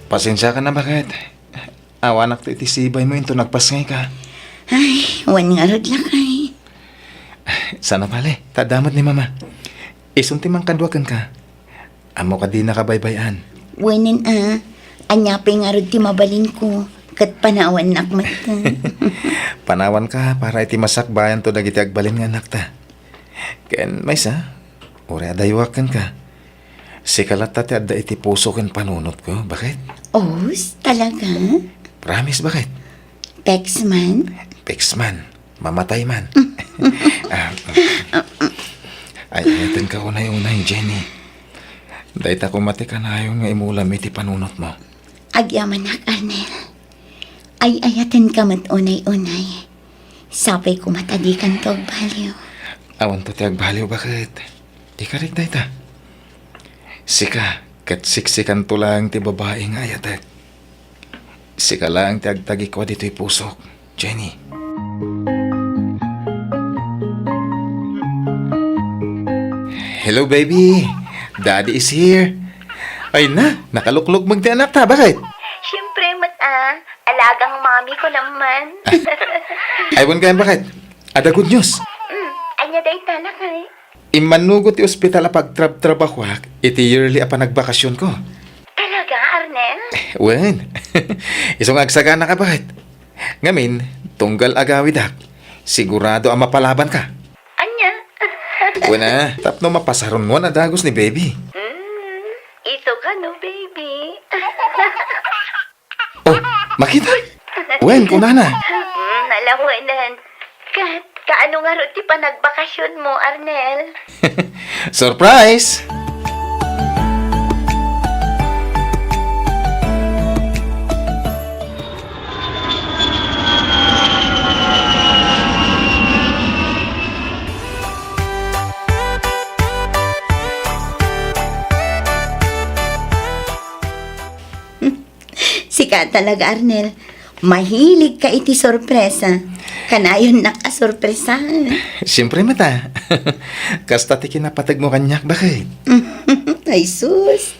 Pasensiakan a, baket. Awanakto iti sibaymo inton nagpasngayka. Ay, wen ngarud, lakay. Saan a bale, ta adda met ni Mama. Isun ti mangkadua kenka. Ammok a dinaka baybay-an. Wenen a, ania pay ngarud ti mabalinko, ket panawannak met. Panawanka para iti masakbayanto dagiti agbalin nga annakta. Ken maysa, uray adayuak kenka. Sika latta ti adda iti puso ken panunotko, baket? Os, talaga? Promise, baket? Peksman? Peksman. Mamatay man. Ah, ay, ayatenka unay-unay, Jenny. Dayta koma ti kanayon nga imulam iti panunotmo. Agyamanak, Arnel. Ay-ayatenka met unay-unay. Sapay koma ta dikanto agbaliw. Awanto ti agbaliw, baket? Ikarik dayta. Sika, ket siksikanto laeng ti babai nga ayatek. Sika laeng ti agtagikua ditoy pusok, Jenny. Hello, baby. Daddy is here. Ay na, nakaluklukmeg ti anakta, baket? Siyempre met a, alagang mami ko naman. Ay, wen kayan, baket? Adda good news. Mm, ania dayta, lakay? Immannugot ti ospital a pagtrabtrabahuak iti yearly a panagbakasionko. Talaga, Arnel? Wen. Isu nga agsaganaka, baket? Ngamin, tunggal agawidak, sigurado a mapalabanka. Ania? Wen a, tapno mapasarunoan a dagus ni baby. Mm, isu kano, baby? Oh, makita? Wen, kunana. Mm, nalawenan. Kat, kaano ngarud ti panagbakasionmo, Arnel? Surprise! Sika talaga, Arnel. Mahilig ka iti sorpresa. Kanayonnak a sorpresaen. Siyempre met a. Kasta ti kinapateg mo kaniak, baket? Ay, sus.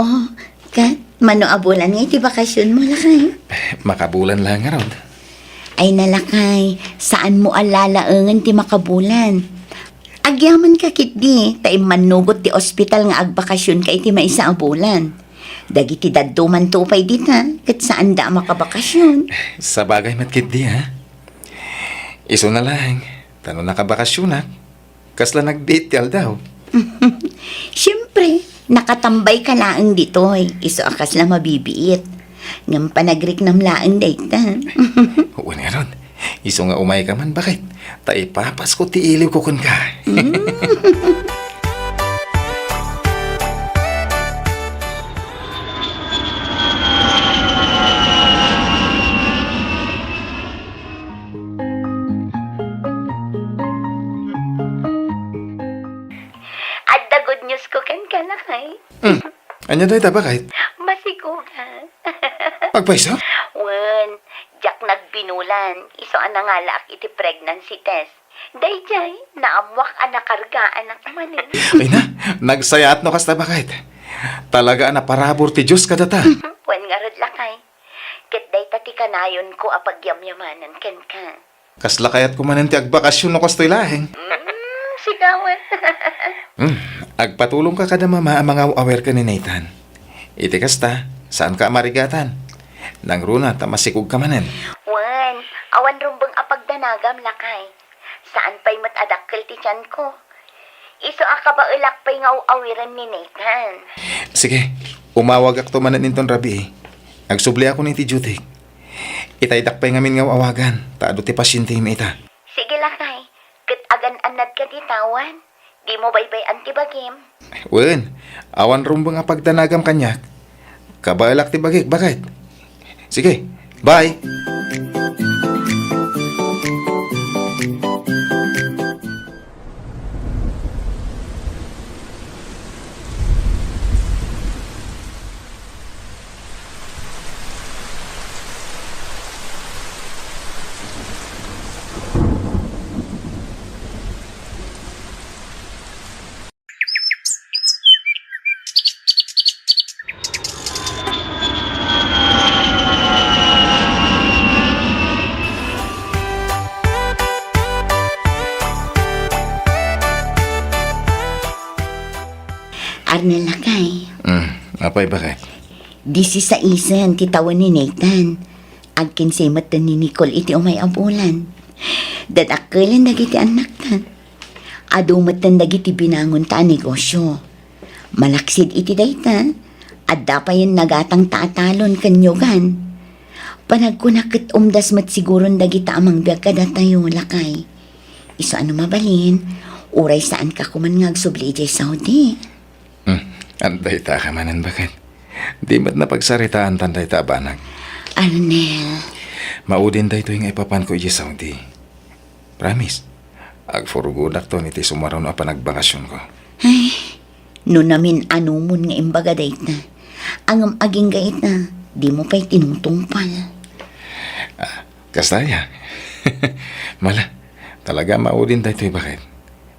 Oh, ket, mano a bulan nga iti bakasyon mo, lakay? Makabulan laeng ngarud. Ay, na, lakay, saan mo a lalaengen ti makabulan. Agyaman ka ketdi, ta immannugot ti ospital nga agbakasyon ka iti maysa a bulan. Dagiti daddumanto pay dita, ket saanda a makabakasyon. Sabagay met ketdi, ha? Isuna laeng, ta no nakabakasyonak, kasla nagbiit ti aldaw. Siyempre, nakatambay ka laeng ditoy, isu a kasla mabibiit. Ngem panagriknam laeng dayta. Wen ngarud, isu nga umay ka man, baket, ta ipapasko ti iliwko kenka. Mm. Adda good news ko kenka, lakay. Hmm. Ania dayta, baket? Masikugan. Agpayso? Wen, diak nagbinulan. Isu a nangalaak iti pregnancy test. Daydiay, naammoak a nakargaanak manen. Ay na, nagsayaat no kasta, baket. Talaga a naparabur ti Dios kadata. Wen ngarud, lakay. Ket dayta ti kanayonko a pagyamyamanan kenka. Kasla kayatko manen ti agbakasyon no kastoy laeng. Mm, sika met. Hmm, agpatulongka kada mama a mangaw-awir ken ni Nathan. Iti kasta, saanka a marigatan. Nangruna ta masikogka manen. Wen, awan rumbeng a pagdanagam, lakay. Saan pay met a dakkel ti tianko. Isu a kabaelak pay nga aw-awiren ni Nathan. Sige, umawagakto manen inton rabii. Agsubliakon iti duty. Itaydak pay ngamin nga aw-awagan, ta adu ti pasientemi ita. Sige, lakay. Ket agan-annadka dita wen. Dimo baybay-an ti bagim. Wen, awan rumbeng a pagdanagam kaniak. Kabaelak ti bagik, baket. Sige, bye! Arnel, lakay. Mm, apay, baket? Disisaisen ti tawen ni Nathan. Agkinsay metten ni Nicole iti umay a bulan. Dadakkelen dagiti annakta. Adu metten dagiti binangonta a negosio. Malaksid iti dayta, adda payen nagatangta a talon ken niogan. Panagkunak ket umdas met siguron dagita a mangbiag kadatayo, lakay. Isu a no mabalin, uray saanka koman nga agsubli idiay Saudi. Hmm, adda ita ka manen, baket. Di met napagsaritaantan dayta a banag. Arnel. Maudin daytoy nga ipapanko idiay Saudi. Promise, agfurgodakton iti sumaruno a panagbakasionko. Ay, no namin-anumon nga imbaga dayta. Ngem agingga ita, dimo pay tinungtungpal. Ah, kasta aya? Mala, talaga maudin daytoy, baket.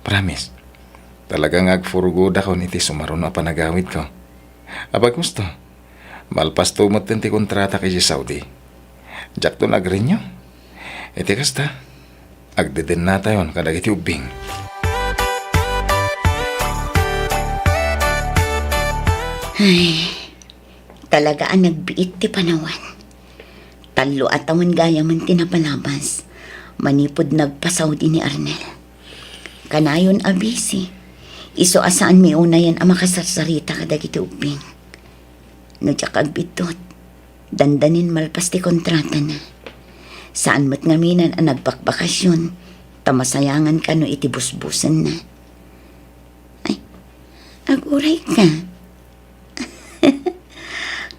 Promise. Talaga nga agfurgodakon iti sumaruno a panagawidko. Apay kosto? Malpasto metten ti kontratak idiay Saudi. Diakton agrenew. Iti kasta, agdedennatayon kadagiti ubbing. Ay, talaga a nagbiit ti panawen. Tallo a tawen gayamen ti napalabas, manipud nagpa-Saudi ni Arnel. Kanayon a busy, isu a saanmi unayen a makasarsarita kadagiti ubbing. No diak agbiddut, dandanin malpas ti kontratana. Saan met ngaminen a nagbakbakasion, ta masayangan kano iti busbusenna. Ay, agurayka.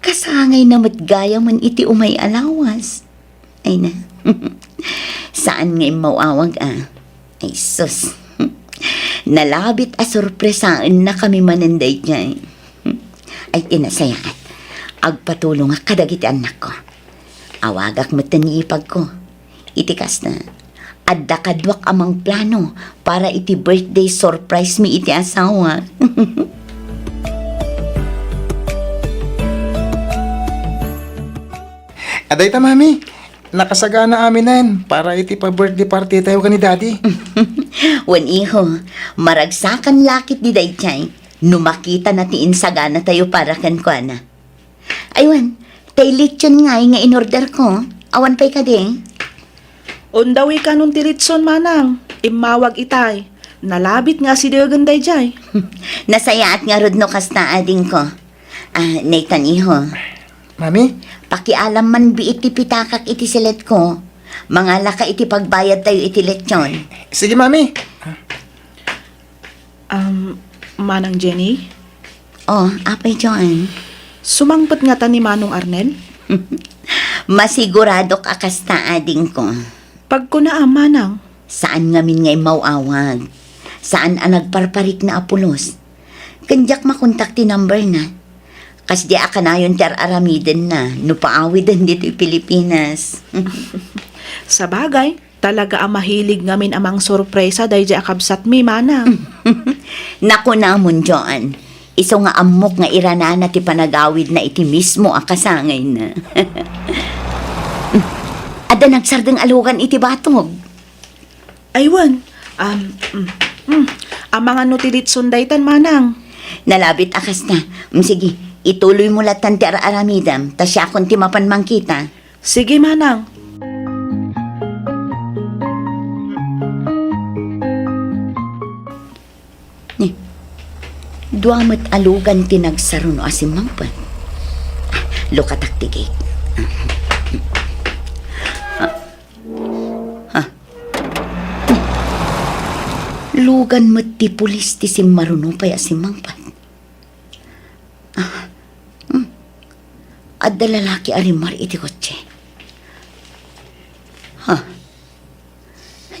Kasangayna met gayamen iti umay a lawas. Ay na. Saan nga immaw-awag a. Ay sus. Nalabit a sorpresaennakami manen daydiay. Ay, ti nasayaat. Agpatulongak kadagiti annakko. Awagak metten ni ipagko. Iti kasta, adda kaduak a mangplano para iti birthday surprise mi iti asawak. Adayta, Mami. Nakasagana aminen para iti pa-birthday party tayo ken ni Daddy. Wen, iho, maragsakan la ketdi daydiay no makitana ti insaganatayo para kenkuana. Ay wen, tay lechon ngay nga in-orderko, awan pay kadi? Undawi kanon ti lechon, manang. Immawag itay. Nalabit nga asidegen daydiay. Nasayaat ngarud no kasta, adingko. Ah, Nathan, iho. Mami? Pakialam man biit ti pitakak iti siletko. Mangalaka iti pagbayadtayo iti lechon. Sige, Mami. Um, Manang Jenny? Oh, apay Joan? Sumangpet ngata ni Manong Arnel? Masiguradok a kasta, adingko. Pagkuna a, Manang. Saan ngamin nga immaw-awag. Saan a nagparparikna a pulos. Ken diak makontak ti numberna. Kasdi a kanayon ti ar-aramidenna no paawiden ditoy Pilipinas. Sabagay, talaga a mahilig ngamin a mangsorpresa daydiay a kabsatmi, manang. Nakunamon, Joan. Isu nga ammok nga iranana ti panagawidna iti mismo a kasangayna. Adda nagsardeng a lugan iti batog. Ay wen, um, mm, mm. Amangan no ti lechon daytan, manang. Nalabit a kasta. Mm, sige, ituloymo lattan ti ar-aramidem, ta siakon ti mapan mangkita. Sige, manang. Ni, dua met a lugan ti nagsaruno a simmangpet. Ah, lukatak ti gate. Ah, ah. Lugan met ti pulis ti simmaruno pay a simmangpet. Ah, hmm. Adda lalaki a rimmar iti kotse. Ha?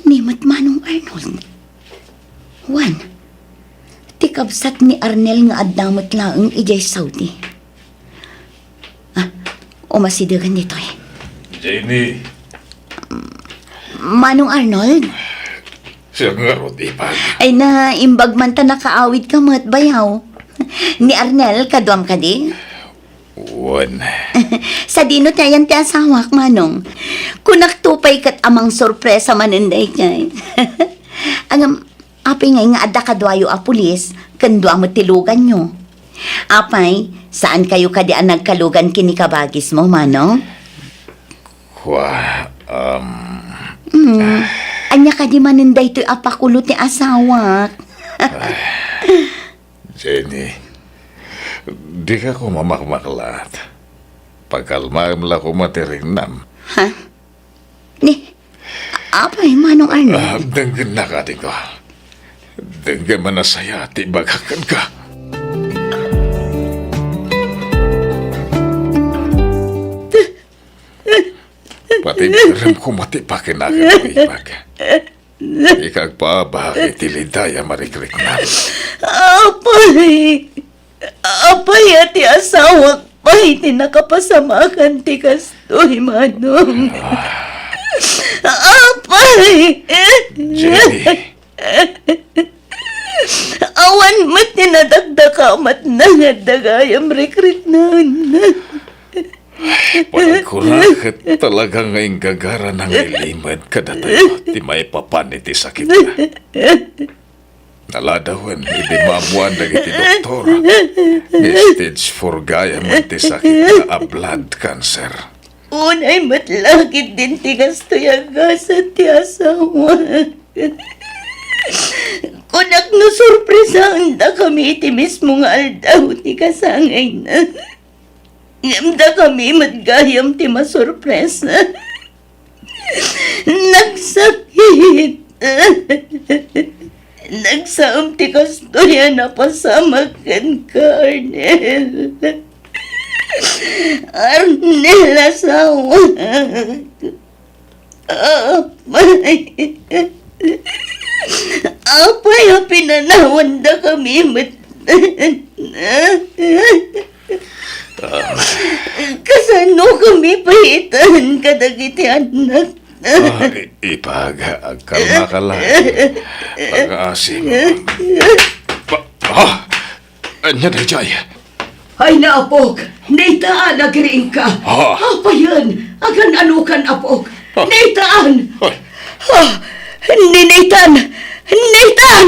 Ni met Manong Arnold. Wen, ti kabsat ni Arnel nga adda met laeng idiay Saudi. Ah, umasidegen ditoy. Jenny. Manong Arnold? Siak ngarud, ipag. Ay, naimbag man ta nakaawidka met, bayaw. Ni Arnel, kaduam kadi? Wen. Sadino ti ayan ti asawak, Manong? Kunakto pay ket a mangsorpresa manen daydiay. Ngem, apay ngay nga adda kaduayo a pulis, ken dua met ti luganyo? Apay, saankayo kadi a nagkalugan ken ni kabagismo, Manong? Kua, um, Hmm. Ania kadi manen daytoy a pakulo ti asawak? Jenny, dika koma makmaklat. Pakalmaem la koma ti ringnam. Ha? Ni, apay, Manong Arnold? Ah, denggennak, adingko. Denggem a nasayaat ti ibagak kenka. Pati barem koma ti pakinakem, ipag. Dika agpaabak iti lidayam a rikriknam. Apay! Apay a ti asawak pay ti nakapasamakan ti kastoy, Manong? Apay! Jenny. Awan met ti nadakdakamatna nga adda gayam rikriknaan. Panagkuna ket talaga nga inggagarana nga ilimed kadatayo ti maipapan iti sakitna. Naladawen idi maammuan dagiti doktor nga stage four gayam ti sakitna a blood cancer. Unay met la ketdin ti kastoy a gasat ti asawak. Kunak no sorpresaendakami iti mismo nga aldaw ti kasangayna. Ngem dakami met gayam ti masorpresa. Nagsakit. Nagsaem ti kastoy a napasamak kenka, Arnel. Arnel, asawak. Apay. Apay a pinanawandakami met. Ah, Kasano kami payten kadagiti annak? Ah, i-, ipag, agkalmaka la. Pangaasim. Pa-, ah! Ania daydiay? Ay, naapok! Nathan, agriingka! Ah! Apayen! Agan-anokan, apok! Ah! Nathan! Ay! Ah! Ni Nathan! Nathan!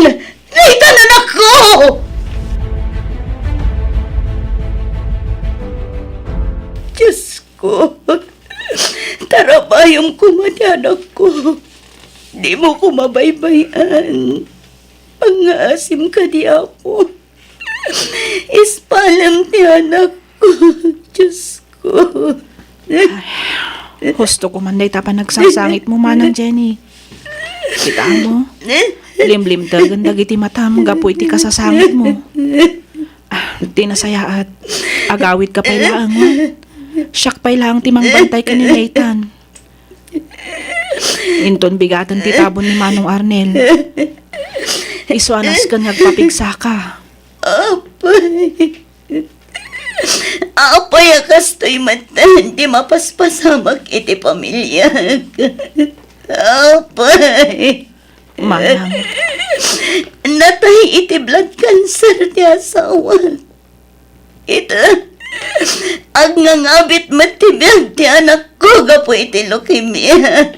Nathan, anakko! Diyos ko, tarabayom koma ti anakko. Dimo koma baybay-an. Pangngaasim kadi, Apo. Ispalem ti anakko, Diyos ko. Ay, husto ko man dayta panagsangsangitmo, Manang Jenny. Kitaem, limlimtegen dagiti matam gapu iti kasasangitmo. Ah, ti nasayaat, agawidka pay laeng, wen? Siak pay laeng ti mangbantay ken ni Nathan. Inton bigaten ti tabon ni Manong Arnel, isu a nasken nga agpapigsaka. Apay. Apay a kastoy met ti mapaspasamak iti pamiliak. Apay. Manang. Natay iti blood cancer ti asawak. Ita, agngangabit met ti biag ti anakko gapu iti leukemia.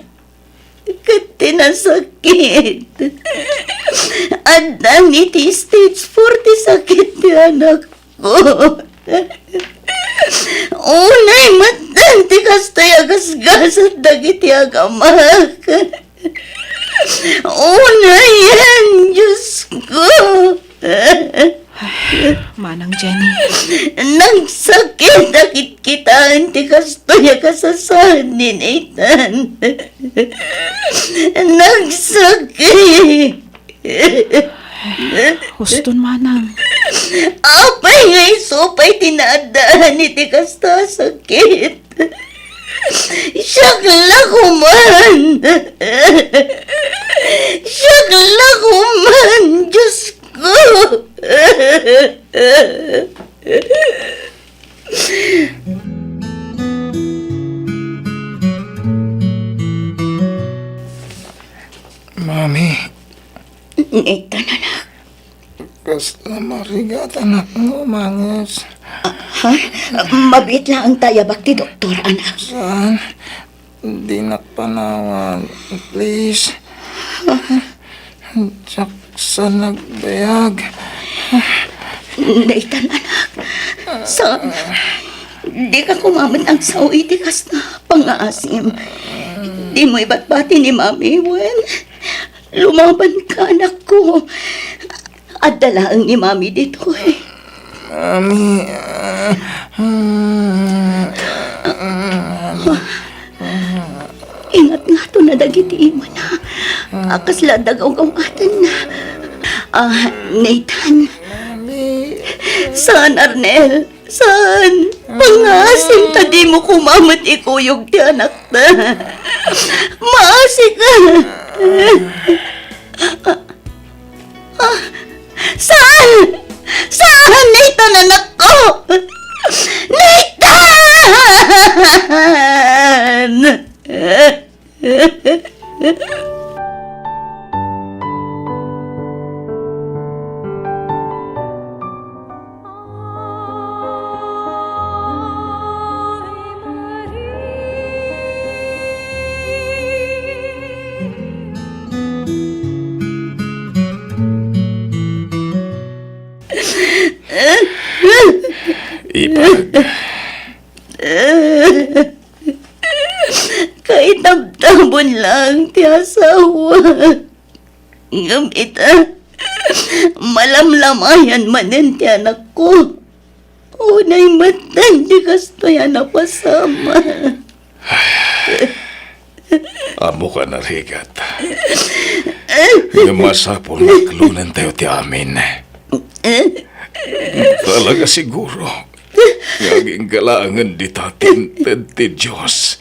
Ket ti nasakit, addan iti stage four ti sakit ti anakko. Unay met ti kastoy a gasgasat dagiti agamak. Unayen, Diyos ko! Manang Jenny. Nagsakit a kitkitaen ti kastoy a kasasaad ni Nathan. Nagsakit! Huston, Manang. Apay nga isu pay ti naaddaan iti kasta a sakit? Siak la koman! Siak la koman, Diyos ko! Mami. Nathan, anak. Kasla marigat, anak, nga umanges. Ah, ha? Mabiit laeng ta iyabak ti doktor, anak. Saan? Dinak panawan, please. Diak saan agbayag. Nathan, anak. Saan? Dika koma met agsao iti kasta a pangngaasim. Dimo ibatbati ni Mami, wen? Lumabanka, anakko. Adda laeng ni Mami ditoy. Mami, ah, ah, ah, ah. Ingat ngato na dagiti imana a kasla adda gawgawatenna. Ah, Nathan. Mami. Saan, Arnel? Saan? Pangngaasim ta dimo koma met ikuyog ti anakta. Maasika. Ah, saan? Saan, Nathan, anakko? Nathan! Ipag. Kaitabtabon laeng ti asawa. Ngem ita, malamlamayan manen ti anakko. Unay metten ti kastoy a napasamak. Ammok a narigat. Ngem masapul nga aklonentayo ti amin. Talaga siguro nga agingga laengen dita ti inted ti Dios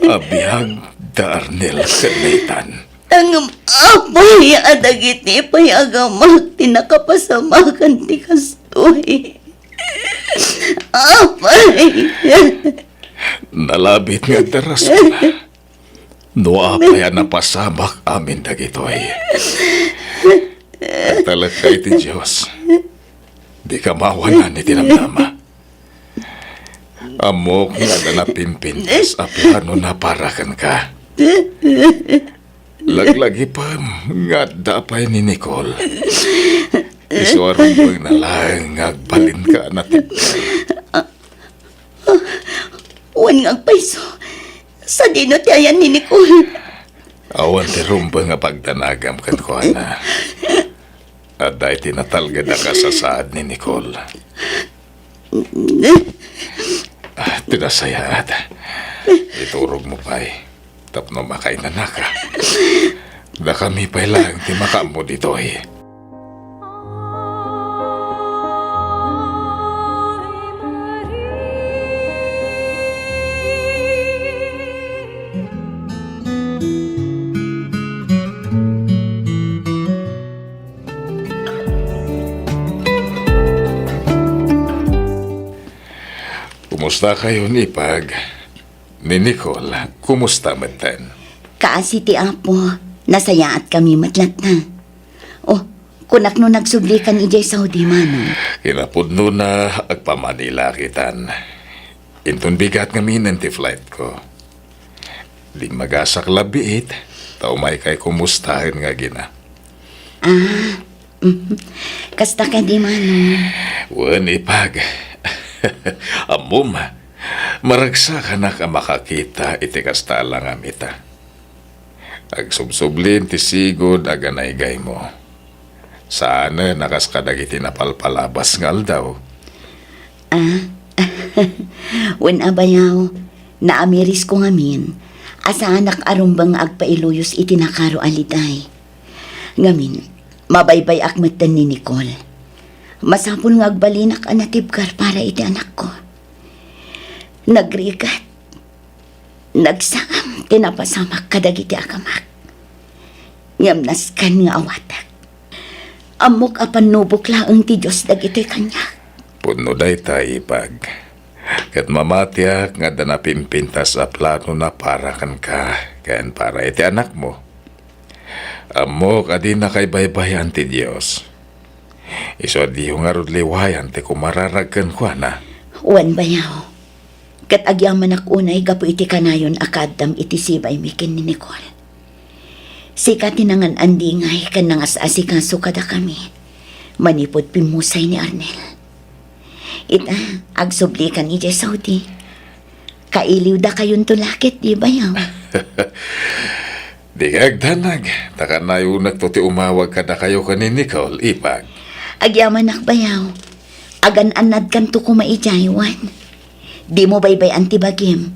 a biag da Arnel ken Nathan. Ngem apay a dagiti pay agamak ti nakapasamakan ti kastoy? Apay! Nalabit nga adda rason. No apay a napasamak amin dagitoy. Agtalekka iti Dios. Dika maawanan iti namnama. Ammok nga adda napimpintas a planona para kenka. Laglagipem nga adda pay ni Nicole. Isu a rumbengna laeng nga agbalinka a natibker. Wen nga agpayso, sadino ti ayan ni Nicole? Awan ti rumbeng a pagdanagam kenkuana. Adda iti natalged a kasasaad ni Nicole. Ah, ti nasayaat. Iturogmo pay tapno makainanaka. Dakami pay laeng ti makaammo ditoy. Kumusta kayo, Ipag? Ni Nicole, kumusta metten? Kaasi ti Apo, nasayaat kami met latta. Oh, kunak no nagsublikan idiay Saudi, Manong. Kinapudnona, agpamanila kitan. Inton bigat ngamin ti flight ko. Dimmagasak la biit, ta umaykay kumustaen nga agina. Ah, mhm. Kasta kadi, Manong? Wen, Ipag. Ammom, maragsakanak a makakita iti kasta a langamita. Agsubsublin ti sigud a ganaygaymo. Saanen a kas kadagiti napalpalabas nga aldaw. Ah, wen a bayaw, naamirisko ngamin a saanak a rumbeng nga agpailuyos iti nakaro a liday. Ngamin, mabaybay-ak metten ni Nicole. Masapul nga agbalinak a natibker para iti anakko. Nagrigat, nagsaam ti napasamak kadagiti agamak. Ngem nasken nga awatek. Ammok a pannubok laeng ti Dios dagitoy kaniak. Pudno dayta, Ipag. Ket mamatiak nga adda napimpintas a planona para kenka ken para iti anakmo. Ammok a dinaka ibaybay-an ti Dios. Isu a diyo ngarud liwayan ti kumararag kenkuana. Wen, bayaw. Ket agyamanak unay gapu iti kanayon a kaaddam iti sibaymi ken ni Nicole. Sika ti nangan-andingay ken nangas-asikaso kadakami manipud pimmusay ni Arnel. Ita, agsublikan idiay Saudi. Kailiwdakayonto la ket, di bayaw? Dika agdanag, ta kanayonakto ti umawag kadakayo ken ni Nicole, Ipag. Agyamanak, bayaw. Agan-annadkanto koma idiay, wen. Dimo baybay-an ti bagim.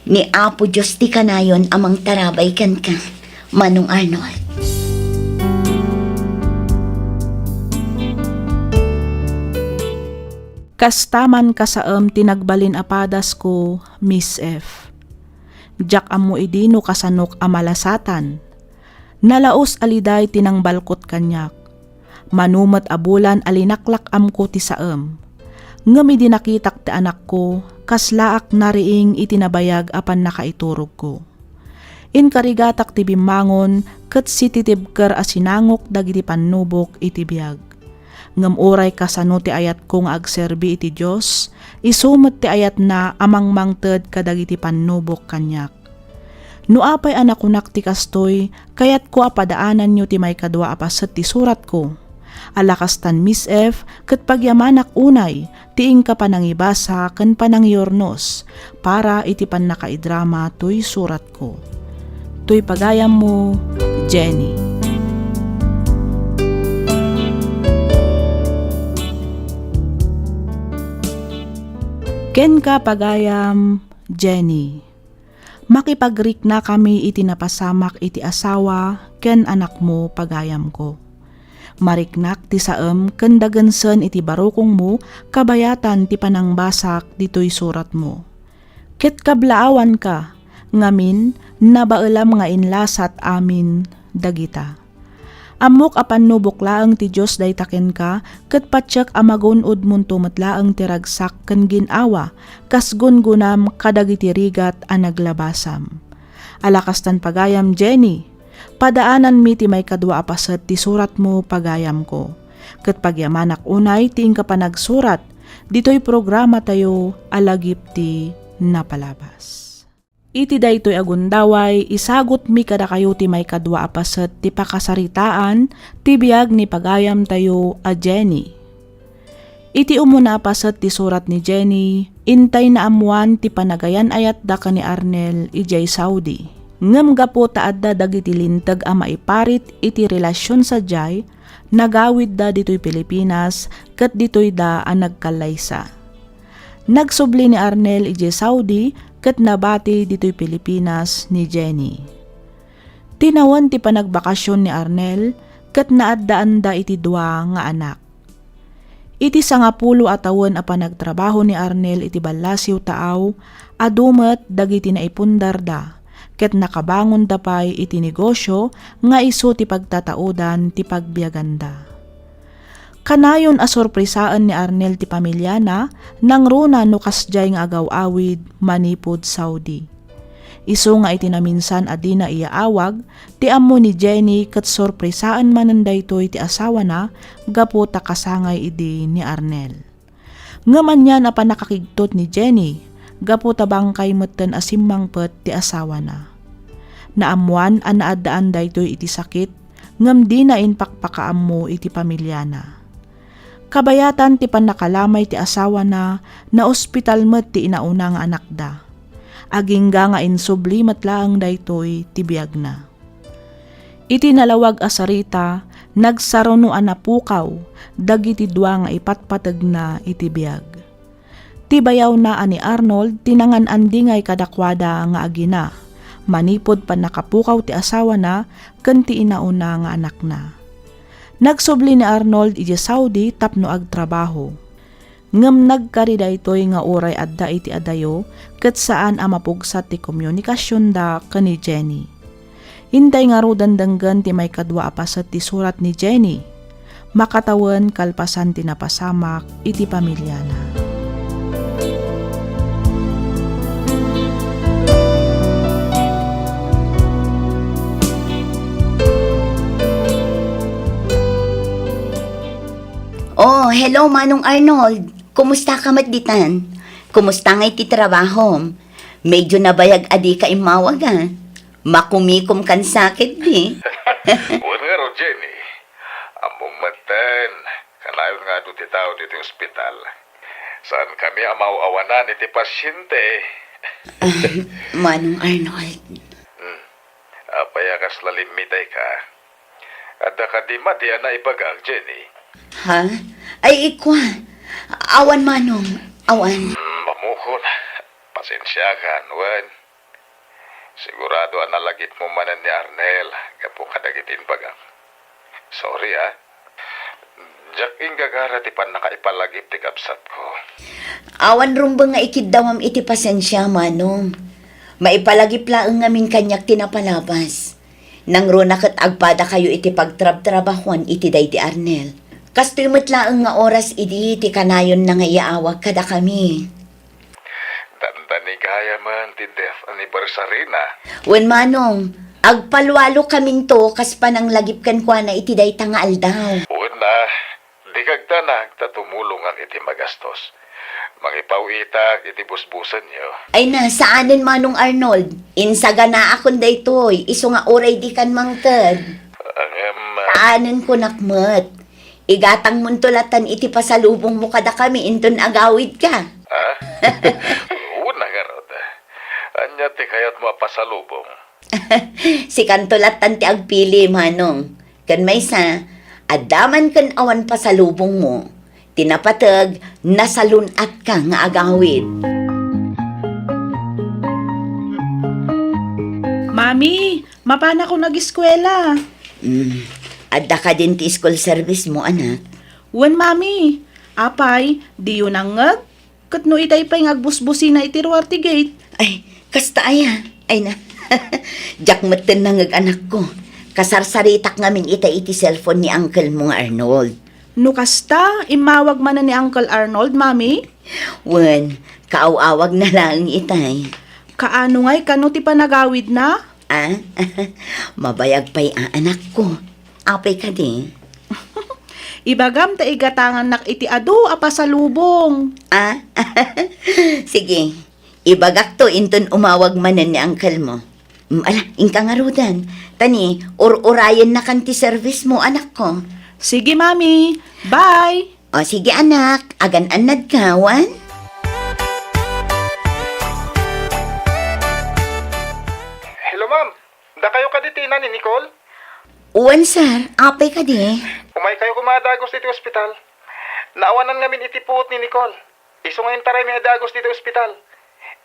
Ni Apo Dios ti kanayon a mangtarabay kenka, Manong Arnold. Kasta man kasaem ti nagbalin a padasko, Miss F. Diak ammo idi no kasanok a malasatan. Nalaus a liday ti nangbalkot kaniak. Mano met a bulan a linaklak-amko ti saem. Ngem idi nakitak ti anakko, kaslaak nariing iti nabayag a pannakaiturogko. Inkarigatak ti bimmangon ket sititibker a sinangok dagiti pannubok iti biag. Ngem uray kasano ti ayatko nga agserbi iti Dios, isu met ti ayatna a mangmangted kadagiti pannubok kaniak. No apay a nakunak ti kastoy, kayatko a padaananyo ti maikadua a paset ti suratko. Ala kastan, Miss F, ket pagyamanak unay ti inka panangibasa ken panangiyurnos para iti pannakaidrama toy suratko. Toy pagayammo, Jenny. Kenka, pagayam, Jenny. Makipagriknakami iti napasamak iti asawa ken anakmo, pagayamko. Mariknak ti saem ken dagensen iti barukongmo kabayatan ti panangbasak ditoy suratmo. Ket kablaawanka, ngamin, nabaelam nga inlasat amin dagita. Ammok a pannubok laeng ti Dios dayta kenka, ket patiek a magun-odmonto met laeng ti ragsak ken gin-awa, kas gungonam kadagiti rigat a naglabasam. Ala kastan pagayam, Jenny, padaananmi ti maikadua a paset ti suratmo pagayamko. Ket pagyamanak unay ti inka panagsurat ditoy programatayo a Lagip ti Napalabas. Iti daytoy a gundaway, isagutmi kadakayo ti maikadua a paset ti pakasaritaan ti biag ni pagayamtayo a Jenny. Iti umuna a paset ti surat ni Jenny, intay naammoan ti panagayan-ayatda ken ni Arnel idiay Saudi. Ngem gapu ta adda dagiti linteg a maiparit iti relasion sadiay, nagawidda ditoy Pilipinas ket ditoyda a nagkallaysa. Nagsubli ni Arnel idiay Saudi ket nabati ditoy Pilipinas ni Jenny. Tinawen ti panagbakasion ni Arnel ket naaddaanda iti dua nga anak. Iti sangapulo a tawen a panagtrabaho ni Arnel iti ballasiw taaw, adu met dagiti naipundarda, ket nakabangonda pay iti negosio nga isu ti pagtataodan ti pagbiaganda. Kanayon a sorpresaen ni Arnel ti pamiliana, nangruna no kasdiay nga agaw-awid manipud Saudi. Isu nga iti naminsan a dina iyaawag, ti ammo ni Jenny ket sorpresaen manen daytoy ti asawana gapu ta kasangay idi ni Arnel. Ngem anian a pannakakigtot ni Jenny, gapu ta bangkay metten a simmangpet ti asawana. Naammoan a naaddaan daytoy iti sakit, ngem dina impakpakaammo iti pamiliana. Kabayatan ti pannakalamay ti asawana, naospital met ti inauna nga anakda. Agingga nga insubli met laeng daytoy ti biagna. Iti nalawag a sarita, nagsaruno a napukaw dagiti dua nga ipatpategna iti biag. Ti bayawna a ni Arnold ti nangan-andingay kadakuada nga agina, manipud pannakapukaw ti asawana ken ti inauna nga anakna. Nagsubli ni Arnold idiay Saudi tapno agtrabaho. Ngem nagkari daytoy nga uray adda iti adayo ket saan a mapugsat ti komunikasionda ken ni Jenny. Intay ngaruden denggen ti maikadua a paset ti surat ni Jenny. Makatawen kalpasan ti napasamak iti pamiliana. Oh, hello, Manong Arnold. Kumusta ka met ditan? Kumusta ngay ti trabahom? Medyo nabayag a dika immawag, a. Makumikom kan sakit, di? Wen ngarud, Jenny. Ammom metten, kanayon nga adu ti tao ditoy ospital. Saankami a maaw-awanan iti pasiente. Ah, Manong Arnold. Hmm. Apay a kasla limmitayka? Adda kadi madi a naibagak, Jenny? Ha? Ay, ikua. Awan, Manong. Awan. Hmm, mamukon. Pasensiakan, wen. Sigurado a nalagipmo manen ni Arnel gapu kadagiti imbagam. Sorry, a. Diak inggagara ti pannakaipalagip ti kabsatko. Awan rumbeng nga ikiddawam iti pasensia, Manong. Maipalagip laeng ngamin kaniak ti napalabas. Nangruna ket agpadakayo iti pagtrabtrabahuan iti daydi Arnel. Kastoy met laeng nga oras idi ti kanayonna nga iyaawag kadakami. Dandani gayamen ti death anniversary-na. Wen, Manong, agpalwalo kaminto kas pananglagip kenkuana iti dayta nga aldaw. Wen a, di kagdanag ta tumulongak iti magastos. Mangipaw-itak iti busbusenyo. Ay na, saanen, Manong Arnold. Insaganaakon daytoy, isu nga uray dikan mangted. Ngem, saanen kunak met. Igatangmonto lattan iti pasalubongmo kadakami inton agawidka. Ha? Una ngarud. Ania ti kayatmo a pasalubong? Sikanto lattan ti agpili, Manong. Ken maysa, adda man ken awan pasalubongmo, ti napateg, nasalun-atka nga agawid. Mami, mapanakon agiskuela. Mm, adda kadin ti school service mo, anak? Wen, Mami. Apay, diyo nangngeg? Ket no itay pay nga agbusbusina iti ruar ti gate? Ay, kasta aya. Ay na. Diak metten nangngeg, anakko. Kasarsaritak ngamin ita iti cellphone ni uncle mo nga Arnold. No kasta, immawag manen ni Uncle Arnold, Mami? Wen, kaaw-awagna laeng itay. Kaano ngay kano ti panagawidna? Ah? Mabayag pay a, anakko. Apay kadi? Ibagam ta igatangannak iti adu a pasalubong. Ah? Sige. Ibagakto inton umawag manen ni uncle mo. Mm, ala, inka ngaruden. Ta ni, ur-urayennakan ti service mo, anakko. Sige, Mami. Bye! O, sige, anak. Agan-annadka, wen? Hello, ma'am. Dakayo kadi ti ina ni Nicole? Wen, sir. Apay kadi? Umaykayo koma a dagus iti ospital. Naawanan ngamin iti puot ni Nicole. Isu nga intaraymi a dagus ditoy ospital.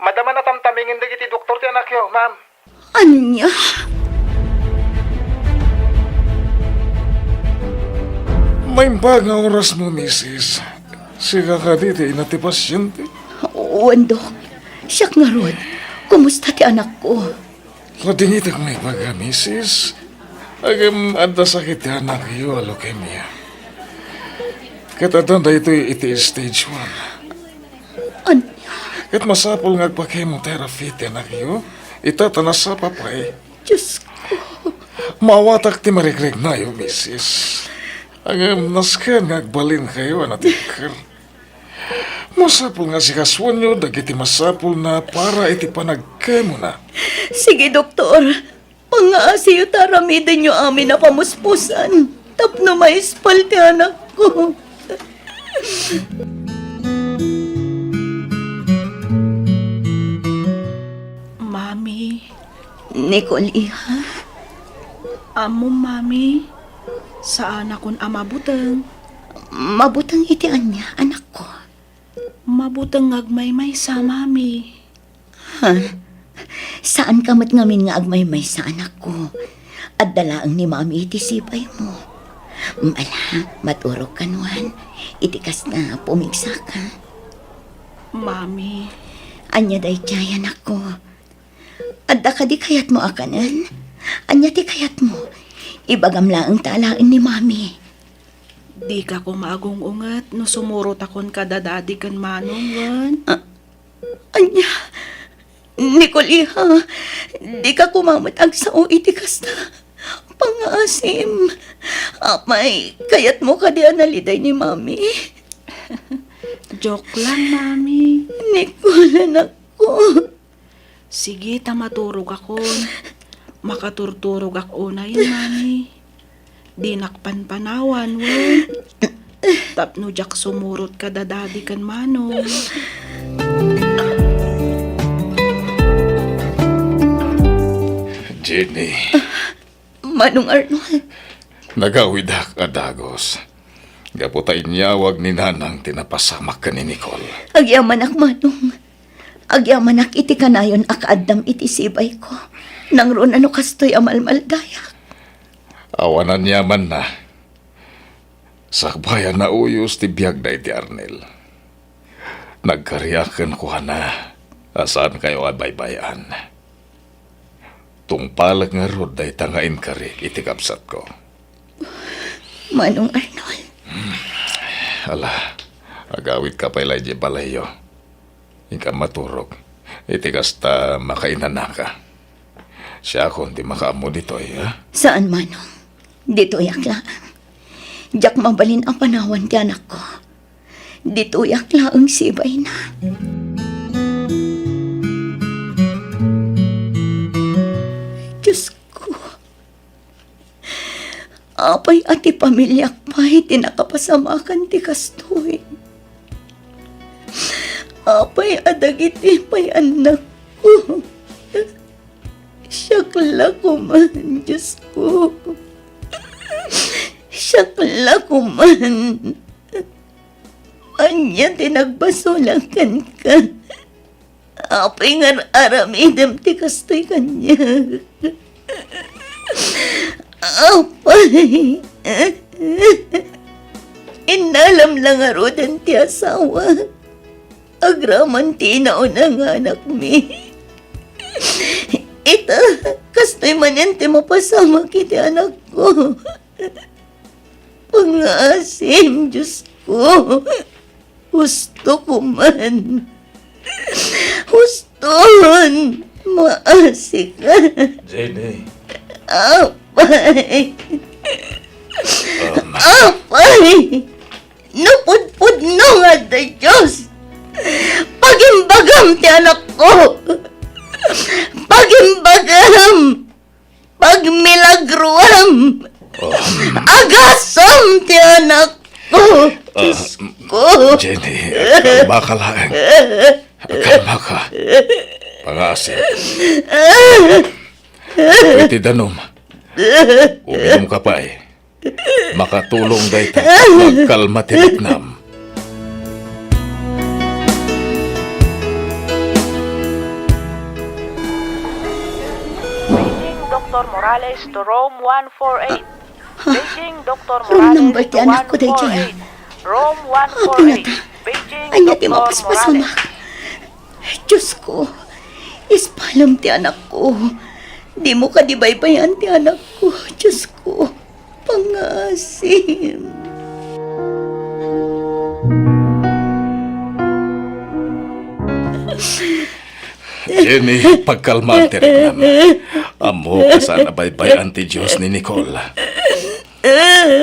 Madaman a tamtamingen dagiti doktor ti anakyo, ma'am. Ania? Naimbag nga orasmo, misis. Sika kadi ti ina ti pasiente? Wen, Dok. Siak ngarud. Kumusta ti anakko? Ladingitek nga ibaga, misis. Ngem adda sakit ti anakyo a leukemia. Ket adda daytoy iti stage one. Ania? Ket masapul nga agpa-chemotherapy ti anakyo. Ita ta nasapa pay. Diyos ko. Maawatak ti mariknanayo, misis. Ngem nasken nga agbalinkayo a natikkel. Masapul nga sikasuenyo dagiti masapulna para iti panagkemona. Sige, doktor. Pangaasiyo ta aramidenyo amin a pamuspusan tapno maispal ti anakko. Mami. Nicole, iha. Ammom, Mami, saanakon a mabuteng. Mabuteng iti ania, anakko? Mabuteng nga agmaymaysa, Mami. Ha? Saanka met ngamin nga agmaymaysa, anakko. Adda laeng ni Mami iti sibaymo. Mm, ala, maturogka nuan. Iti kasta, pumigsaka. Mami. Ania daydiay, anakko? Adda kadi kayatmo a kanen? Ania ti kayatmo? Ibagam laeng ta alaen ni Mami. Dika koma agung-unget no sumurotakon kada Dadi ken Manong, wen? Ah, ania? Nicole, iha, dika koma met agsao iti kasta. Pangngaasim. Apay, kayatmo kadi a naliday ni Mami? Joke lang, Mami. Nicole, anakko. Sige, ta maturogakon. Makaturturogak unay, Mami. Dinak panpanawan, wen. Tapno diak sumurot kada Dadi ken Manong. Jenny. Manong Arnold. Nagawidak a dagus. Gapu ta inyawag ni Nanang ti napasamak ken ni Nicole. Agyamanak, Manong. Agyamanak iti kanayon a kaaddam iti sibayko. Nangruna no kastoy a malmaldayak. Awan aniamanna. Sakbay a nauyos ti biagda iti Arnel. Nagkariak kenkuana a saankayo a baybay-an. Tungpalek ngarud dayta nga inkari iti kabsatko. Manong Arnold. Ala, agawidka pay la idiay balayyo. Inka maturog. Iti kasta, makainanaka. Siakon ti makaammo ditoy, ha? Saan, Manong. Ditoyak laeng. Diak mabalin a panawan ti anakko. Ditoyak laeng sibayna. Diyos ko. Apay a ti pamiliak pay ti nakapasamakan ti kastoy? Apay a dagiti pay annakko? Siak la koman, Diyos ko. Siak la koman. Ania ti nagbasolak kenka? Apay nga ar-aramidem ti kastoy kaniak? Apay, innalam la ngaruden ti asawa. Agraman ti inauna nga anakmi. Ita, kasta Ay manen ti mapasamak iti anakko. Pangngaasim, Diosko. Husto koman. Huston, maasika. Jenny. Apay. Um. Apay. No pudpudno nga adda Dios, pagimbagam ti anakko. Pagimbagam. Pagmilagroam. Um. Agasam ti anakko. Ah, Diosko. Jenny, kalmaka laeng. Kalmaka. Pangngaasim. Iti danum. Uminumka pay. Makatulong dayta. Magkalma ti riknam. Paging Doktor Morales to room one four eight. Paging Doktor Morales to one four eight. Room number ti anakko daydiay. Room one four eight. Paging Doktor Morales. Ania ti mapaspasamak? Diosko, ispalem ti anakko. Dimo kadi baybay-an ti anakko, Diosko. Pangngaasim. Jenny, pagkalmaan ti riknam. Ammok a saan a baybay-an ti Dios ni Nicole.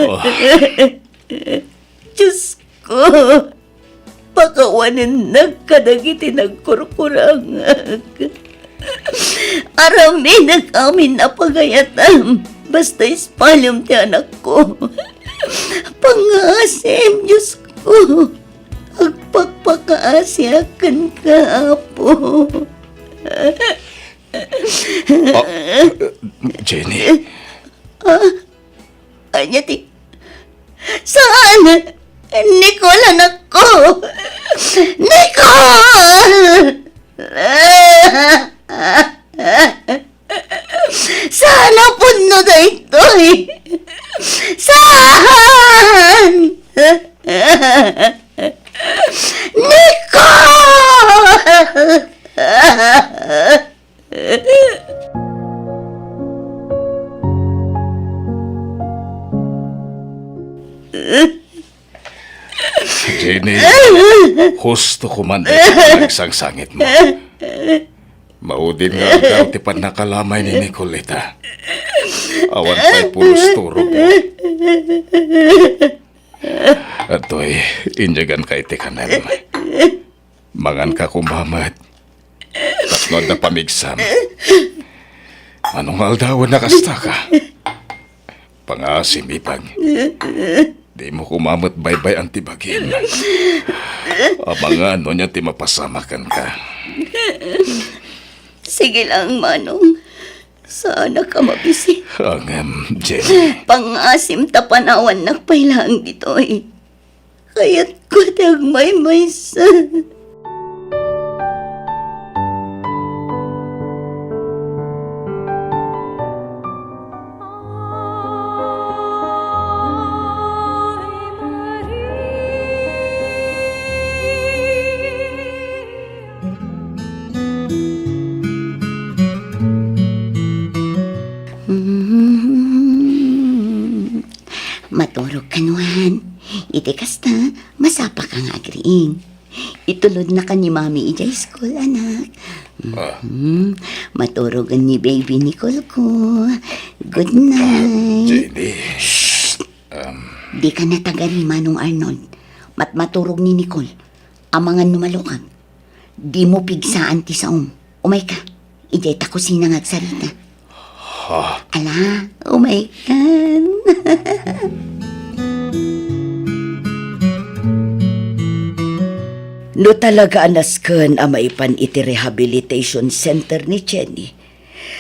Oh. Diosko, pakawanennak kadagiti nagkurkurangak. Aramidak amin a pagayatam, basta ispalem ti anakko. Pangngaasim, Diosko. Agpakpakaasiak kenka, Apo. Ah, Jenny. Ah? Ania ti, saan! Nicole, anakko! Nicole! Saan a pudno daytoy? Saan! Nicole! Jenny, husto koman dayta panagsangsangitmo. Maudin nga aldaw ti pannakalamay ni Nicole ita. Awan pay pulos turogmo. Adtoy, inyaganka iti kanem. Manganka koma met. Tapno adda pamigsam. Mano nga aldawen a kastaka? Pangngaasim, ipag. Dimo koma met baybay-an ti bagim. Amangan no ania ti mapasamak kenka. Sige lang, Manong. Saanak a mabisi. Ngem, Jenny. Pangngaasim ta panawannak pay laeng ditoy. Kayatko ti agmaymaysa. Mm. Maturog ka, nuan. Iti kasta, masapaka nga agriing. Itulodnaka ni Mami idiay school, anak. Ah. Mhm. Maturogen ni baby Nicole ko. Good night. Ah, Jenny. Shh! Um. Dika natagari, Manong Arnold. Matmaturog ni Nicole. Amangan no malukag. Dimo pigsaan ti saom. Umayka. Idiay ta kusina nga agsarita. Ha? Ala, umaykan. No talaga a nasken a maipan iti rehabilitation center ni Jenny,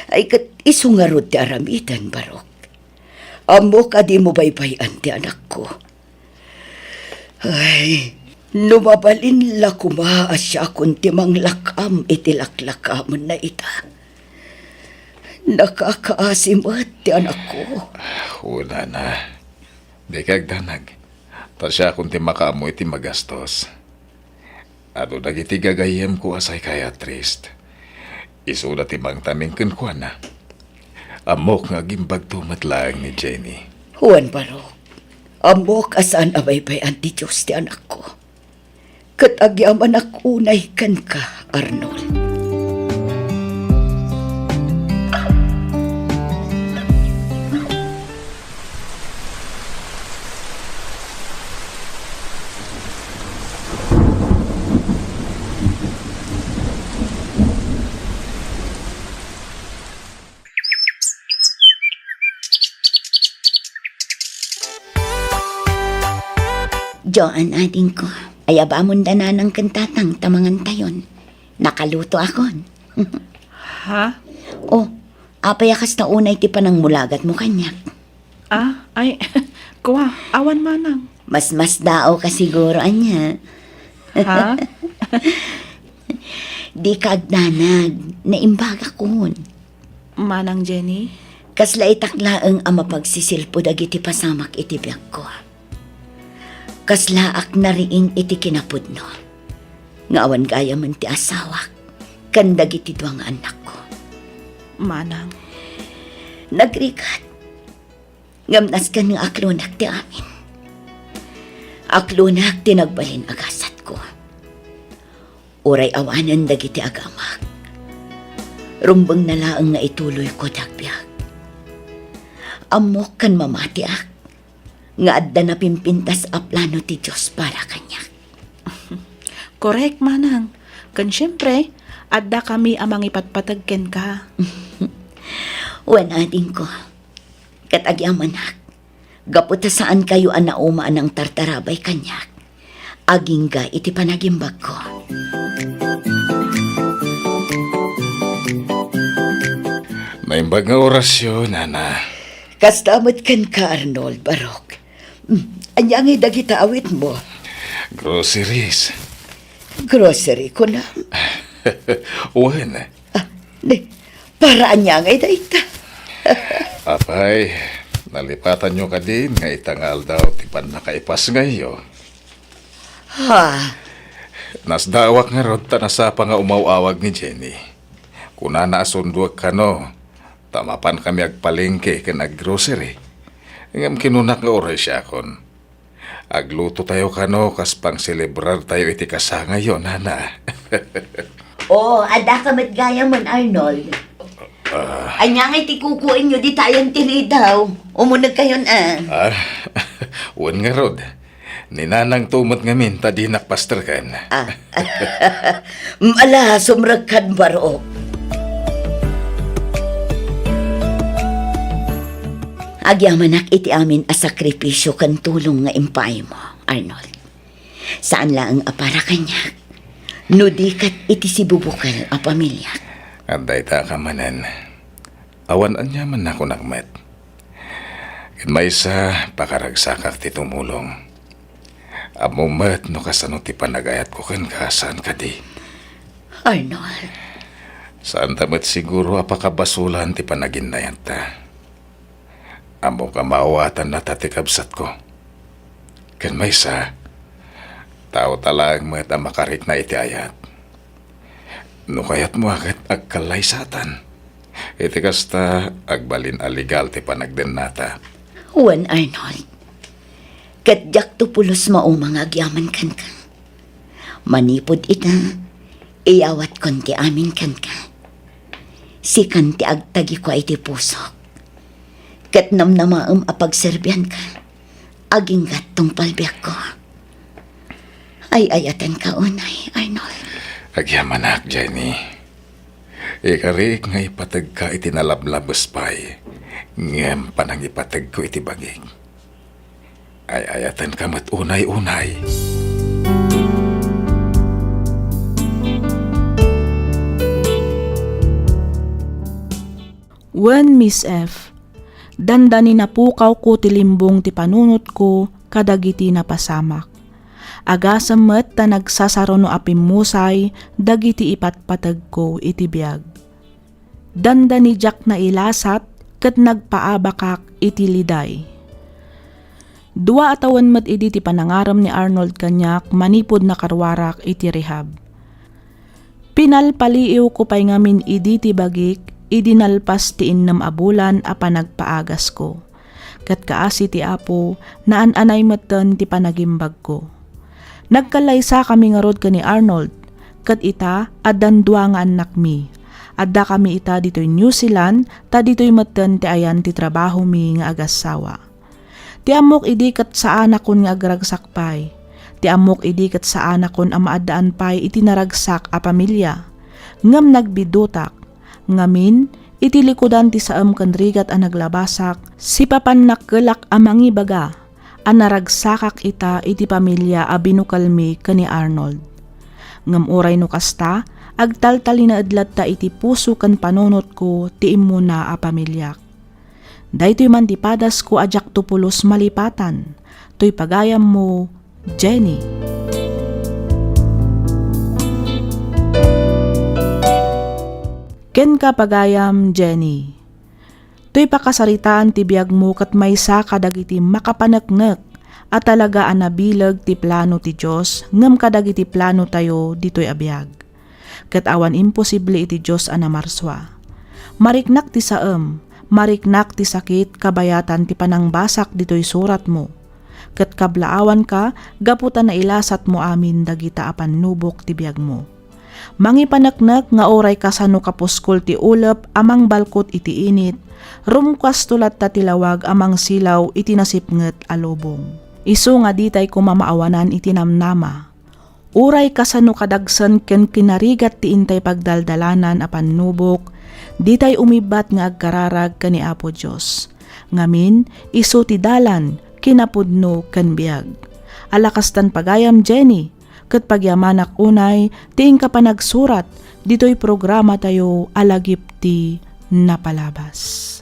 ay ket isu ngarud ti aramiden, Barok. Ammok a dimo baybay-an ti anakko. Ay, no mabalin la koma a siakon ti manglak-am iti laklakamenna ita. Nakakaasi met ti anakko. Kunana, dika agdanag, ta siakon ti makaammo iti magastos. Adu dagiti gagayyemko a psychiatrist. Isuda ti mangtanem kenkuana. Ammok nga agimbagto met laeng ni Jenny. Wen, Barok, ammok a saan a baybay-an ti Dios ti anakko. Ket agyamanak unay kenka, Arnold. Joan, adingko, ayabamon da nanang ken tatang ta mangantayon. Nakalutoakon. Ha? Oh, apay a kasta unay ti panangmulagatmo kaniak? Ah, ay, kua, awan manang. Mas masdaawka siguro ania. Ha? Dika agdanag, naimbagakon. Manang Jenny? Kasla itak laeng a mapagsisilpo dagiti pasamak iti biagko. Kaslaak nariing iti kinapudno nga awan gayamen ti asawak ken dagiti dua nga annakko. Manang. Nagrigat. Ngem nasken nga aklonak ti amin. Aklonak ti nagbalin a gasatko. Uray awanen dagiti agamak, rumbengna laeng nga ituloyko ti agbiag. Ammok ken mamatiak nga adda napimpintas a plano ti Dios para kaniak. Korek, manang. Ken siempre, addakami a mangipatpateg kenka. Wen, adingko. Ket agyamanak, gapu ta saankayo a nauma a nangtartarabay kaniak, agingga iti panagimbagko. Naimbag nga orasyo, nana. Kasta met kenka, Arnold, Barok. Mm, ania ngay dagita awitmo? Groceries. Grocery, kunam? Wen. Ah, ni, para ania ngay dayta? Apay, nalipatanyo kadin nga ita nga aldaw ti pannakaipasngayyo? Ha? Nasdaawak ngarud ta nasapa nga umaw-awag ni Jenny. Kunana a sundoek kano, ta mapankami agpalengke ken aggrocery. Ngem kinunak nga uray siakon. Aglutotayo kano kas pangselebrartayo iti kasangayyo, nana. Oo, addaka met gayamen, Arnold. Ah. Ania ngay ti kukuenyo ditayen ti ridaw? Umunegkayon, a. Ah, wen ngarud. Ni nanangto met ngamin ta dinak pastreken. Ah. Ala, sumrekkan, Barok. Agyamanak iti amin a sakripisio ken tulong nga impaaymo, Arnold. Saan laeng a para kaniak, no di ket iti sibubukel a pamiliak. Adda ita ka manen. Awan aniaman a kunak met. Ket maysa, pakaragsakak ti tumulong. Ammom met no kasano ti panagayatko kenka, saan kadi? Arnold. Saanta met siguro a pakabasolan ti panaginnayatta. Ammok a maawatannata ti kabsatko. Ken maysa, tao ta laeng met a makarikna iti ayat. No kayatmo a ket agkallaysatan. Iti kasta, agbalin a legal ti panagdennata. Wen, Arnold. Ket diakto pulos mauma nga agyaman kenka. Manipud ita, iyawatkon ti amin kenka. Sikan ti agtagikua iti pusok. Ket namnamaem a pagserbianka, agingga't tungpal biagko. Ay-ayatenka unay, Arnold. Agyamanak, Jenny. Ikarik nga ipategka iti nalablabes pay, ngem panangipategko iti bagik. Ay-ayatenka met unay-unay. Wen, Miss F, dandani napukawko ti limbong ti panunotko kadagiti napasamak. Agasem met ta nagsasaruno a pimmusay dagiti ipatpategko iti biag. Dandani diak nailasat ket nagpaabakak iti liday. Dua a tawen met idi ti panangarem ni Arnold kaniak manipud nakaruarak iti rehab. Pinalpaliiwko pay ngamin idi ti bagik idi nalpas ti innem a bulan a panagpaagasko. Ket kaasi ti Apo, naan-anay metten ti panagimbagko. Nagkallaysakami ngarud ken ni Arnold, ket ita, addan dua nga annakmi. Addakami ita ditoy New Zealand, ta ditoy metten ti ayan ti trabahomi nga agassawa. Ti ammok idi ket saanakon nga agragsak pay. Ti ammok idi ket saanakon a maaddaan pay iti naragsak a pamilia. Ngem nagbidutak. Ngamin, iti likudan ti saem ken rigat a naglabasak, sipapan nakkelak a mangibaga a naragsakak ita iti pamilia a binukelmi ken ni Arnold. Ngem uray no kasta, agtaltalinaed latta iti puso ken panunotko ti immuna a pamiliak. Daytoy man ti padasko a diakto pulos malipatan. Toy pagayammo, Jenny. Kenka, pagayam Jenny. Toy pakasaritaan ti biagmo ket maysa kadagiti makapaneknek a talaga a nabileg ti plano ti Dios ngem kadagiti planotayo ditoy a biag. Ket awan imposible iti Dios a namarsua. Mariknak ti saem, mariknak ti sakit kabayatan ti panangbasak ditoy suratmo. Ket kablaawanka gapu ta nailasatmo amin dagita a pannubok ti biagmo. Mangipaneknek nga uray kasano kapuskol ti ulep a mangbalkot iti init, rumkasto latta ti lawag a mangsilaw iti nasipnget a lubong. Isu nga ditay koma maawanan iti namnama. Uray kasano kadagsen ken kinarigat ti intay pagdaldalanan a pannubok, ditay umibbat nga agkararag ken ni Apo Dios. Ngamin, isu ti dalan, kinapudno, ken biag. Ala kastan pagayam Jenny, ket pagyamanak unay ti inka panagsurat ditoy programatayo a Lagip ti Napalabas.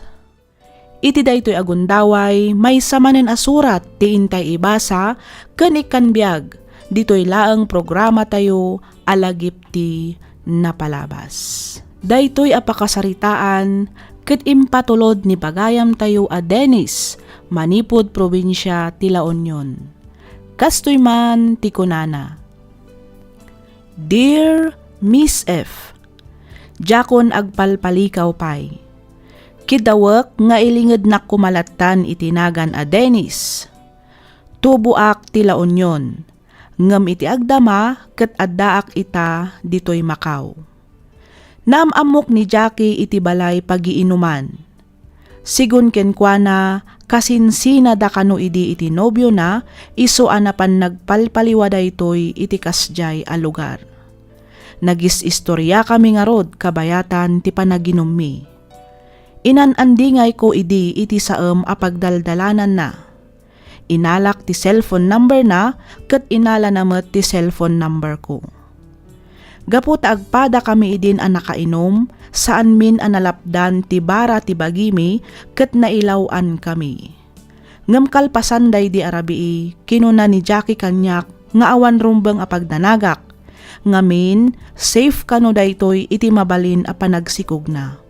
Iti daytoy a gundaway, maysa manen a surat ti intay ibasa ken ikkan biag ditoy laeng programatayo a Lagip ti Napalabas. Daytoy a pakasaritaan ket impatulod ni pagayamtayo a Dennis manipud probinsia ti La Union. Kastoy man ti kunana, Dear Miss F, diakon agpalpalikaw pay. Kidawek nga ilingednak koma lattan iti nagan a Dennis. Tuboak ti La Union, ngem iti agdama ket addaak ita ditoy Macau. Naam-ammok ni Jackie iti balay pagiinuman. Sigun kenkuana, kasinsinada kano idi iti nobiona, isu a napan nagpalpaliwa daytoy iti kasdiay a lugar. Nagis-istoriakami ngarud kabayatan ti panaginummi. Inan-andingayko idi iti saem a pagdaldalananna. Inalak ti cellphone number na ket inalana met ti cellphone number ko. Gapu ta agpadakami idin a nakainum, saanmin a nalapdan ti bara ti bagimi ket nailaw-ankami. Ngem kalpasan daydi a rabii, kinuna ni Jackie kaniak nga awan rumbeng a pagdanagak. Ngamin, safe kano daytoy iti mabalin a panagsikogna.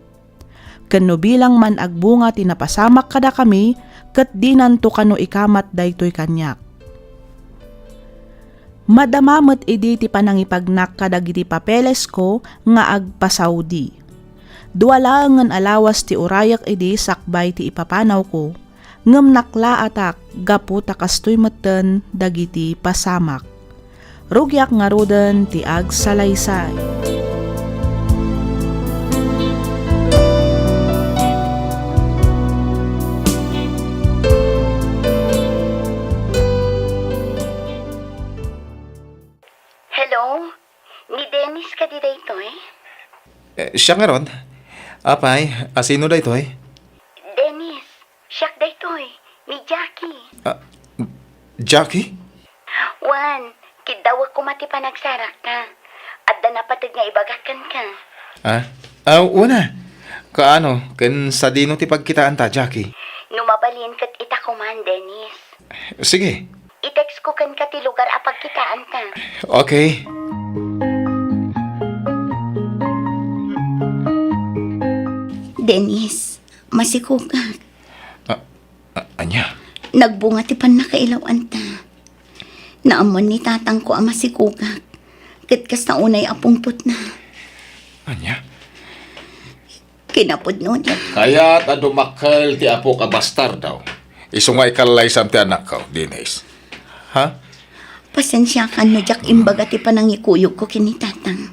Ken no bilang man agbunga ti napasamak kadakami, ket dinanto kano ikamat daytoy kaniak. Madama met idi ti panangipagnak kadagiti papelesko nga agpa-Saudi. Dua laengen a lawas ti urayek idi sakbay ti ipapanawko, ngem naklaatak gapu ta kastoy metten dagiti pasamak. Rugiak ngaruden ti agsalaysay. Hello? Ni Dennis kadi daytoy? Eh, siya ngarud. Apay, asino daytoy? Dennis, siak daytoy, ni Jackie. Ah, Jackie? Wen, kiddawek koma ti panagsarakta. Adda napateg nga ibagak kenka. Ah? Ah, una. Kaano, ken sadino ti pagkitaanta, Jackie? No mabalin ket ita koman, Dennis. Sige. I-text ko kenka ti lugar a pagkitaanta. Okay. Dennis, masikogak. Ah, ah, ania? Nagbunga ti pannakailaw-anta. Naammuan ni tatangko a masikogak. Ket kasta unay a pungtotna. Ania? Kinapudno, Dad. Kayat a dumakkel ti apok a bastardo. Isu nga ikallaysam ti anakko, Denise. Ha? Pasensiakan no diak imbaga ti panangikuyogko ken ni Tatang.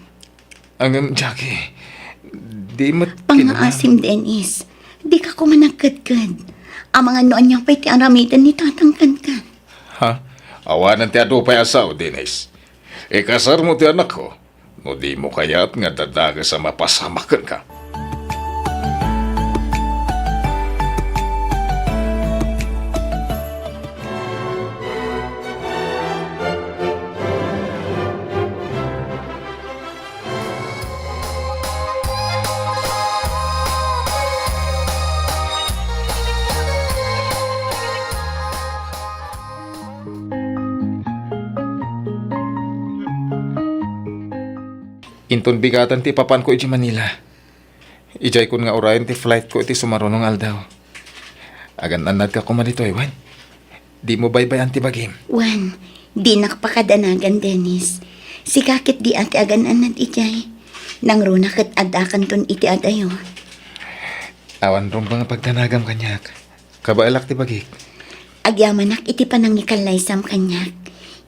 Ngem, Jackie, di met kinuna- Pangngaasim, Dennis. Dika koma nagkedked. Amangan no ania pay ti aramiden ni Tatang kenka. Ha? Awanen ti adu pay a sao, Denise. Ikasarmo ti anakko, no dimo kayat nga dadages a mapasamak kenka. Inton bigaten ti ipapanko idiay Manila. Idiay kun nga urayen ti flightko iti sumaruno nga aldaw. Agan-annadka koma ditoy, wen? Dimo baybay-an ti bagim. Wen, dinak pakadanagan, Dennis. Sika ket dia ti agan-annad idiay. Nangruna ket addakanton iti adayo. Awan rumbeng a pagdanagam kaniak. Kabaelak ti bagik. Agyamanak iti panangikallaysam kaniak.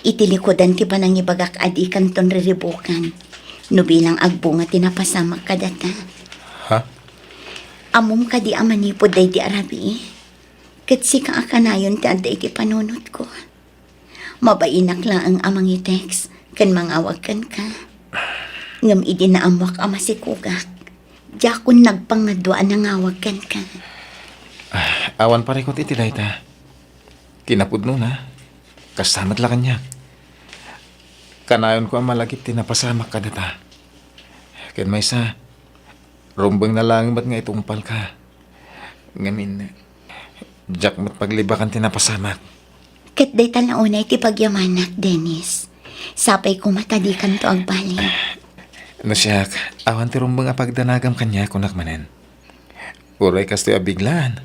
Iti likudan ti panangibagak a dikanton riribukan. No bilang agbunga ti napasamak kadata. Ha? Ammom kadi a manipud daydi a rabii? Ket sika a kanayon ti adda iti panunotko. Mabainak laeng a mangitext ken mangawag kenka. Ngem idi naammoak a masikugak, diakon nagpangadua a nangawag kenka. Ah, awan parikut iti dayta. Kinapudnona, kasta met la kaniak. Kanayonko a malagip ti napasamak kadata. Ken maysa, rumbengna laeng met nga itungpalka. Ngamin, diak met paglibakan ti napasamak. Ket dayta la unay ti pagyamanak, Dennis. Sapay koma ta dikanto agbali. No siak, awan ti rumbeng a pagdanagam kaniak, kunak manen. Uray kastoy a biglaan,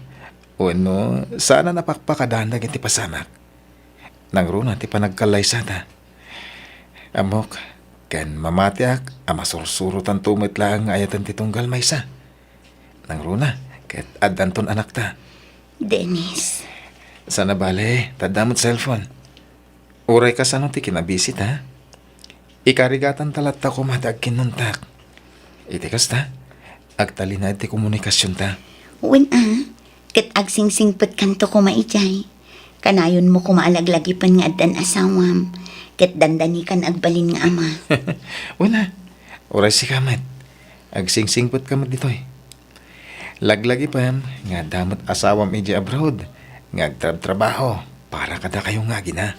wenno saan a napakpakadaan dagiti pasamak. Nangruna ti panagkallaysata. Ammok, ken mamatiak a masursurotanto met laeng nga ayaten ti tunggal maysa. Nangruna, ket addanton anakta. Dennis. Saan a bale, ta adda met cellphone. Uray kasano ti kinabisita, ikarigatanta latta koma ti agkinnuntak. Iti kasta, agtalinaed ti komunikasionta. Wen a, ket agsingsingpetkanto koma idiay. Kanayonmo koma a laglagipen nga addan asawam, ket dandanikan agbalin nga ama. Wen a, uray sika met, agsingsingpetka met ditoy. Laglagipem nga adda met asawam idiay abroad nga agtrabtrabaho para kadakayo nga agina.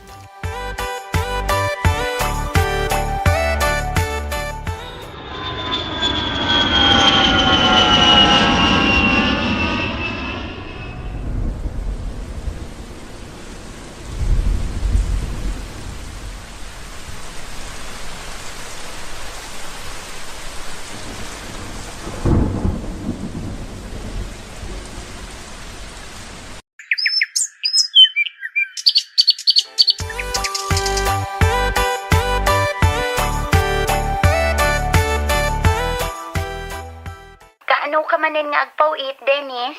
Kaano ka manen nga agpaw-it, Dennis?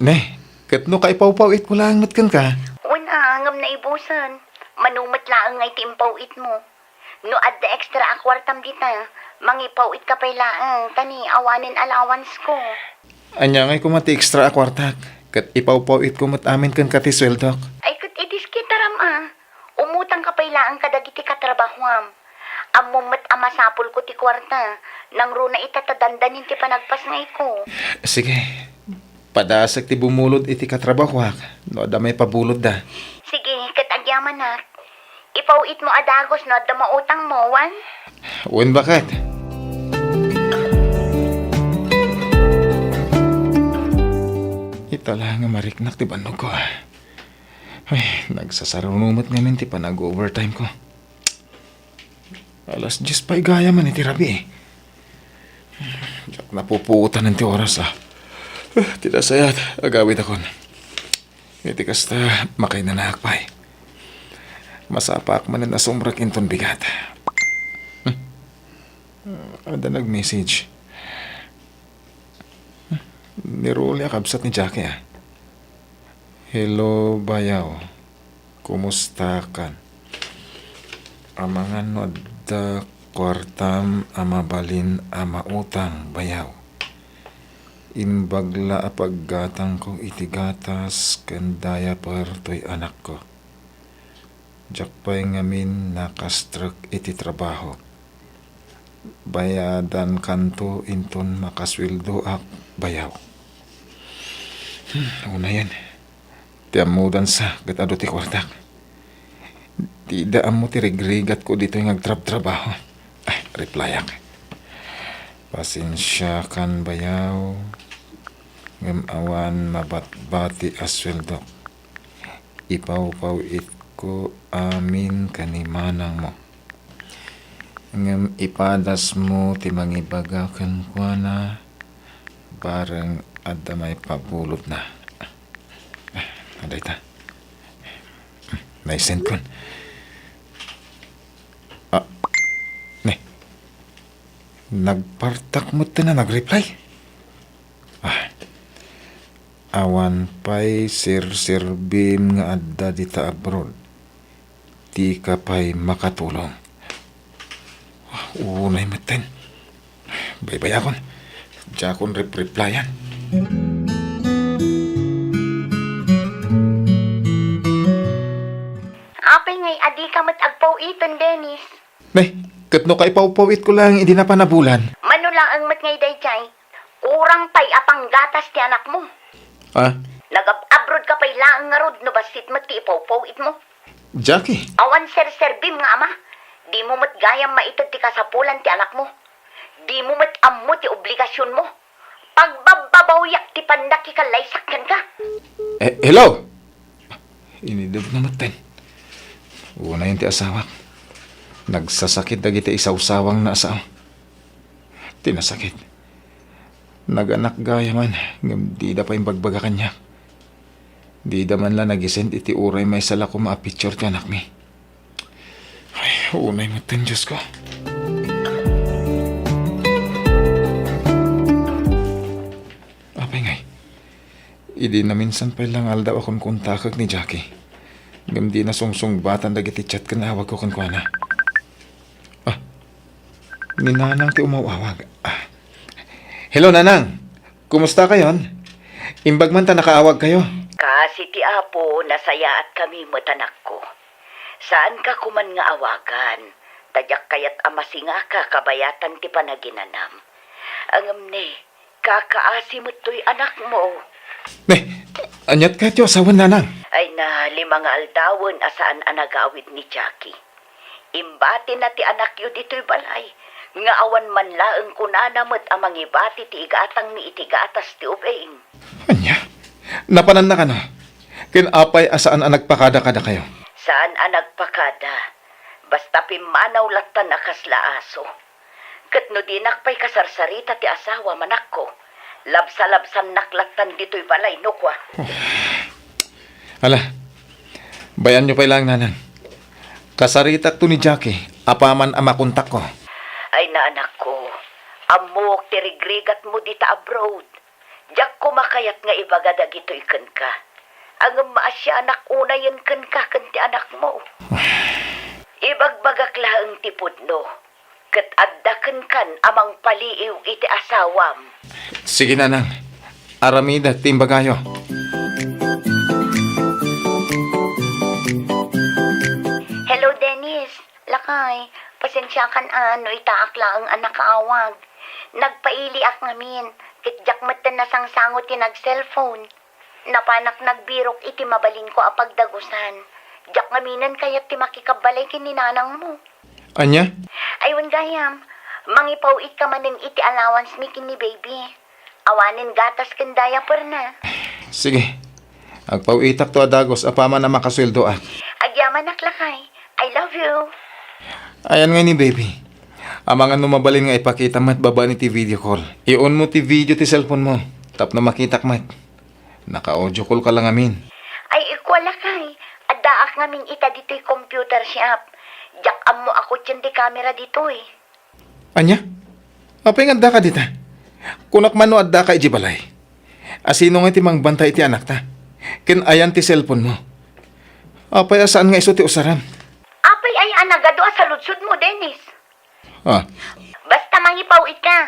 Ne, ket no kaipawpaw-itko laeng met kenka? Wen a, ngem naibusen. Mano met laeng nga iti impaw-itmo. No adda extra a kuartam dita, mangipaw-itka pay laeng, ta ni awanen allowance-ko. Ania ngay koma ti extra a kuartak, ket ipawpaw-itko met amin kenka ti sueldok? Ay, ket idiskitaram a. Umutangka pay laeng kadagiti katrabahoam. Ammom met a masapulko ti kuarta, nangruna ita ta dandanin ti panagpasngayko. Sige, padasek ti bumulod iti katrabahoak no adda maipabulodda. Sige, ket agyamanak. Ipaw-itmo a dagus no adda mautangmo, wen? Wen, baket. Ita la nga mariknak ti bannogko. Ay, nagsasaruno met ngamin ti panag-overtime ko. Alas dies pay gayam iti rabii. Diak napupuotan ti oras, a. Eh, ti nasayaat, agawidakon. Iti kasta, makainanaak pay. Masapaak manen a sumrek inton bigat. Hmm. Adda nag-message. Ni Rolly a kabsat ni Jackie, a. Hello, bayaw. Kumustakan? Amangan no adda kuartam a mabalin a mautang, bayaw. Imbag la a paggatangko iti gatas ken diaper toy anakko. Diak pay ngamin nakastrek iti trabaho. Bayadankanto inton makasueldoak, bayaw. Hmm, unayen. Ti ammodan sa ket adu ti kuartak. Dida ammo ti rigrigatko ditoy nga agtrabtrabaho. Ah, replyak. Pasensiakan, bayaw. Ngem awan mabatbati a sueldok. Ipawpaw-itko amin ken ni manangmo. Ngem ipadasmo ti mangibaga kenkuana, bareng adda maipabulotna. Ah, dayta. Naisentkon. Ah, ne. Nagpartak metten a nagreply. Ah, awan pay serserbim nga adda dita abroad. Dika pay makatulong. Unay metten. Baybayakon. Diakon repreplyan. Apay ngay a dika met agpaw-iten, Dennis? Ne, ket no kaipawpaw-itko laeng idi napan a bulan? Mano laeng met ngay daydiay? Kurang pay a panggatas ti anakmo. Ah? Nagab-abroad ka pay laeng ngarud no bassit met ti ipawpaw-itmo. Jackie? Awan serserbim nga ama. Dimo met gayam maited ti kasapulan ti anakmo. Dimo met ammo ti obligasionmo. Pagbabbabawiak ti pannakikallaysak kenka. Eh, hello? Inidebna metten. Unayen ti asawak. Nagsasakit dagiti isawsawangna a sao. Ti nasakit. Naganak gayam man, ngem dida pay imbagbaga kaniak. Dida man la nag-isend iti uray maysa la koma a picture ti anakmi. Ay, unay metten, Diosko. Apay ngay, idi naminsan pay la nga aldaw a kunkuntakek ni Jackie, ngem dina sungsungbatan dagiti chat ken awagko kenkuana. Ah, ni Nanang ti umaw-awag. Ah. Hello, Nanang! Kumusta kayon? Imbag man ta nakaawag kayo. Kaasi ti Apo, nasayaat kami met, anakko. Saanka koman nga awagan, ta diak kayat a masingaka kabayatan ti panaginanam. Ngem ne, kakaasi met toy anakmo. Ne, aniat kayatyo a sawen, Nanang? Ay na, lima nga aldawen a saan a nagawid ni Jackie. Imbatina ti anakyo ditoy balay, nga awan man laeng kunana met a mangibati ti igatangmi iti gatas ti ubing. Ania? Napananna kano? Ken apay a saan a nagpakada kadakayo? Saan a nagpakada. Basta pimmanaw lattan a kasla aso. Ket no dinak pay kasarsarita ti asawam, anakko, labsalabsannak lattan ditoy balay no kua. Ala, bay-anyo pay laeng, Nanang. Kasaritakto ni Jackie apaman a makontakko. Ay na, anakko, ammok ti rigrigatmo dita abroad. Diak koma kayat nga ibaga dagitoy kenka. Ngem maasianak unayen kenka ken ti anakmo. Ibagbagak laeng ti pudno, ket adda kenkan a mangpaliiw iti asawam. Sige, Nanang. Aramidek ti imbagayo. Hello, Dennis. Lakay, pasensiakan a no itaak laeng a nakaawag. Nagpailiak ngamin, ket diak metten nasangsango ti nag-cellphone. Napanak nagbirok iti mabalinko a pagdagusan. Diak ngaminen kayat ti makikabbalay ken ni nanangmo. Ania? Ay, wen gayam, mangipaw-itka manen iti allowance mi ken ni baby. Awanen gatas ken diaper na. Sige. Agpaw-itakto a dagus apaman a makasueldoak. Agyamanak, lakay. I love you. Ayan nga ni baby. Amangan no mabalin nga ipakita met babaen iti video call. I-on mo ti video ti cellphone mo tapno makitak met. Naka-audio call ka lang amin. Ay, ikua, lakay. Addaak ngamin ita ditoy computer shop. Diak ammo a kutien ti camera ditoy. Ania? Apay nga addaka dita? Kunak man no addaka idiay balay. A, sino nga ti mangbantay iti anakta? Ken ayan ti cellphone mo? Apay a saan nga isu ti usaram? Apay aya a nagadu a saludsodmo, Dennis? Ah. Basta mangipaw-it ka.